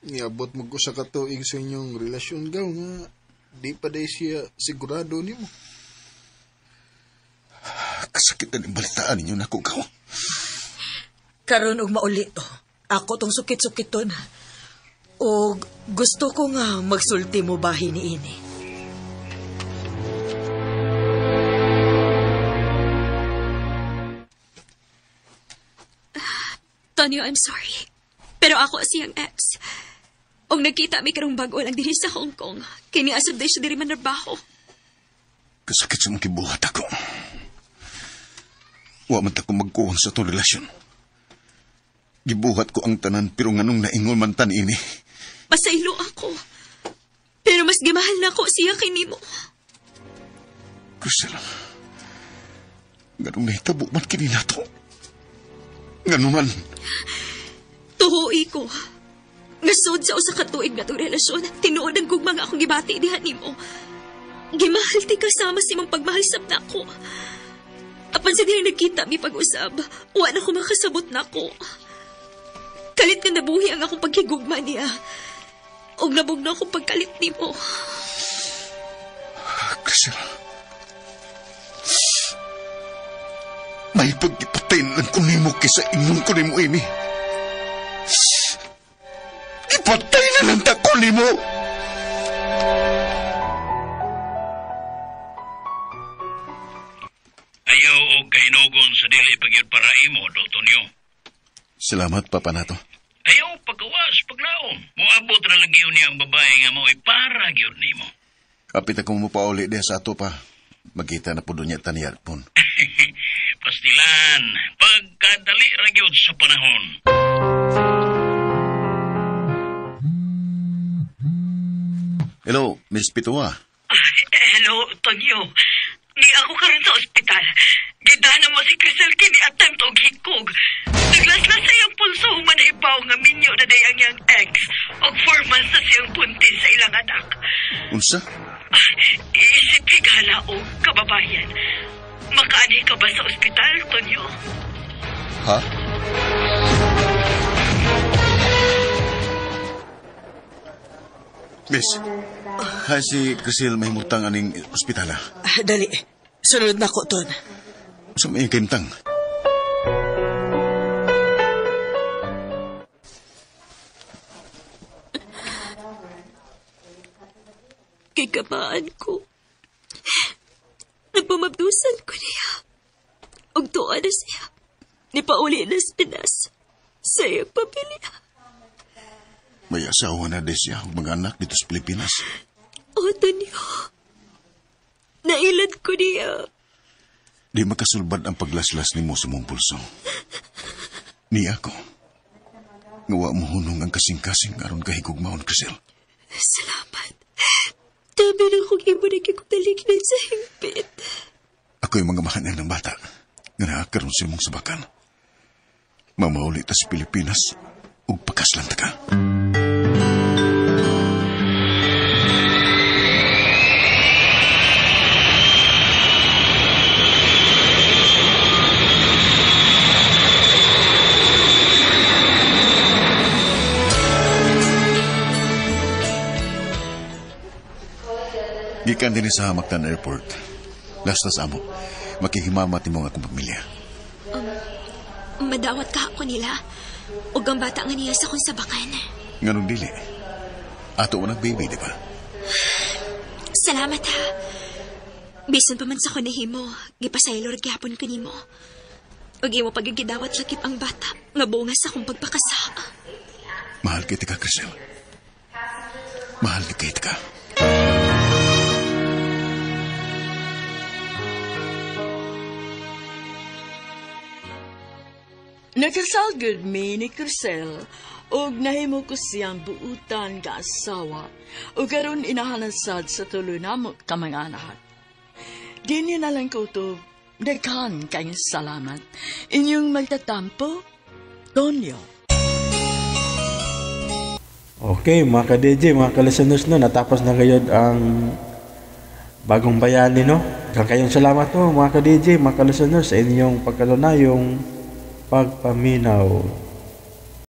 Speaker 3: Niabot mo ko sa katuig sa inyong relasyon, Gaw, nga di pa day siya sigurado nimo.
Speaker 4: Kasakit na balitaan ninyo nako, Gaw.
Speaker 10: Karon og mauli to. Ako tong sukit-sukiton. Og gusto ko nga magsulti mo bahin ni ini.
Speaker 13: Tonyo, I'm sorry. Pero ako siyang ex. Og nagkita mi karong bag-o lang dinhi sa Hong Kong. Kini asab day siya diri man trabaho.
Speaker 4: Kasakit sa mong kibuhat ako. Wa man ta ko magkuhan sa itong relasyon. Gibuhat ko ang tanan pero nganong naingol man tan ini.
Speaker 13: Pasaylo ako. Pero mas gimahal na ako siya kay nimo.
Speaker 4: Crisel, nganong nahitabo man kini nato? Ngano man?
Speaker 13: Tuhoy ko. Ngasod sa usa ka tuig na itong relasyon, tinuod ang gugma nga akong gibati diha nimo. Gimahal ti kasama si mong pagmahal sab nako. Apan sa diha nagkita mi pag-usab, wa na ko makasabot nako. Kalit nga nabuhi ang akong paghigugma niya. Og nabugno akong pagkalit nimo.
Speaker 4: Crisel, may pag-ipatay na lang ko nimo kaysa ingon ko nimo ini. Ipatay na lang ta ko nimo!
Speaker 5: Ayaw og kainugon sa dili pagyud para imo, Do Tonyo.
Speaker 4: Salamat, Papa Nato.
Speaker 5: Ayaw pagkawas, paglaom. Moabot ra lang gyud niya ang babae nga mao'y para gyud nimo.
Speaker 4: Kapit ako mo pauli diha sa ato pa. Magkita na po doon niya taniyarpon.
Speaker 5: Pastilan, pagkadali ra gyud sa panahon.
Speaker 4: Hello, Miss Pitoa.
Speaker 6: Hello, Tonyo. Ni ako karon sa ospital. Gidana mo si Crisel kini attempt og hikog. Naglaslas sa iyang pulso human hibaw nga minyo na day ang iyang ex og 4 months na siyang buntis sa ilang anak.
Speaker 4: Unsa?
Speaker 6: Isip higala og kababayan. Makaani ka ba sa ospital, Tonyo?
Speaker 4: Ha? Miss, hi si Crisel mahimutang aning ospitala.
Speaker 10: Dali, sunod na ko, Ton.
Speaker 4: Sa may kahimtang?
Speaker 13: Kay kamaan ko. Nagpamabdusan ko niya. Og tuwa na siya. Nipauli na sa Pinas. Sa iyang pamilya.
Speaker 4: May asawa na din siya ug mga anak dito sa Pilipinas.
Speaker 13: O, Tonyo. Nailad ko niya.
Speaker 4: Di makasulbad ang paglaslas nimo sa mong pulso. Ni ako. Ngawa mo hunong ang kasing-kasing aron kahigugmaon, Crisel.
Speaker 13: Salamat. Dami na kong imo nagkikutalignan sa hingpit.
Speaker 4: Ako'y mga mahanan ng bata nga naakaroon sa imong sabakan. Mamauli ta sa Pilipinas ug pakaslan ta ka. Gikan din sa Mactan Airport. Lastas amo, makihimamat nimo ang akong pamilya.
Speaker 13: Madawat ka ako nila. Ug ang bata nga niya sa akong sabakan.
Speaker 4: Nganong dili? Ato man ang baby, di ba?
Speaker 13: Salamat ha. Bisan pa man sa ko nahimo, gipasaylo ra gyapon ko nimo. Ug imo pagigidawat lakip ang bata nga bunga sa akong pagpakasa.
Speaker 4: Mahal kita ka, Crisel. Mahal kita ka.
Speaker 2: Nakasal gud mi ni Crisel ug nahimo ko siyang buutan nga asawa ug karon inahanasad sa tulo namo ka mga anak. Di na lang ko to daghan kayong salamat. Inyong magtatampo, Tonyo.
Speaker 1: Okay, mga ka-DJ, mga ka-listeners, no, natapos na ngayon ang Bagong Bayani, no? Daghang kayong salamat, no, mga ka-DJ, mga ka-listeners, sa inyong pagkalunayong pagpaminaw.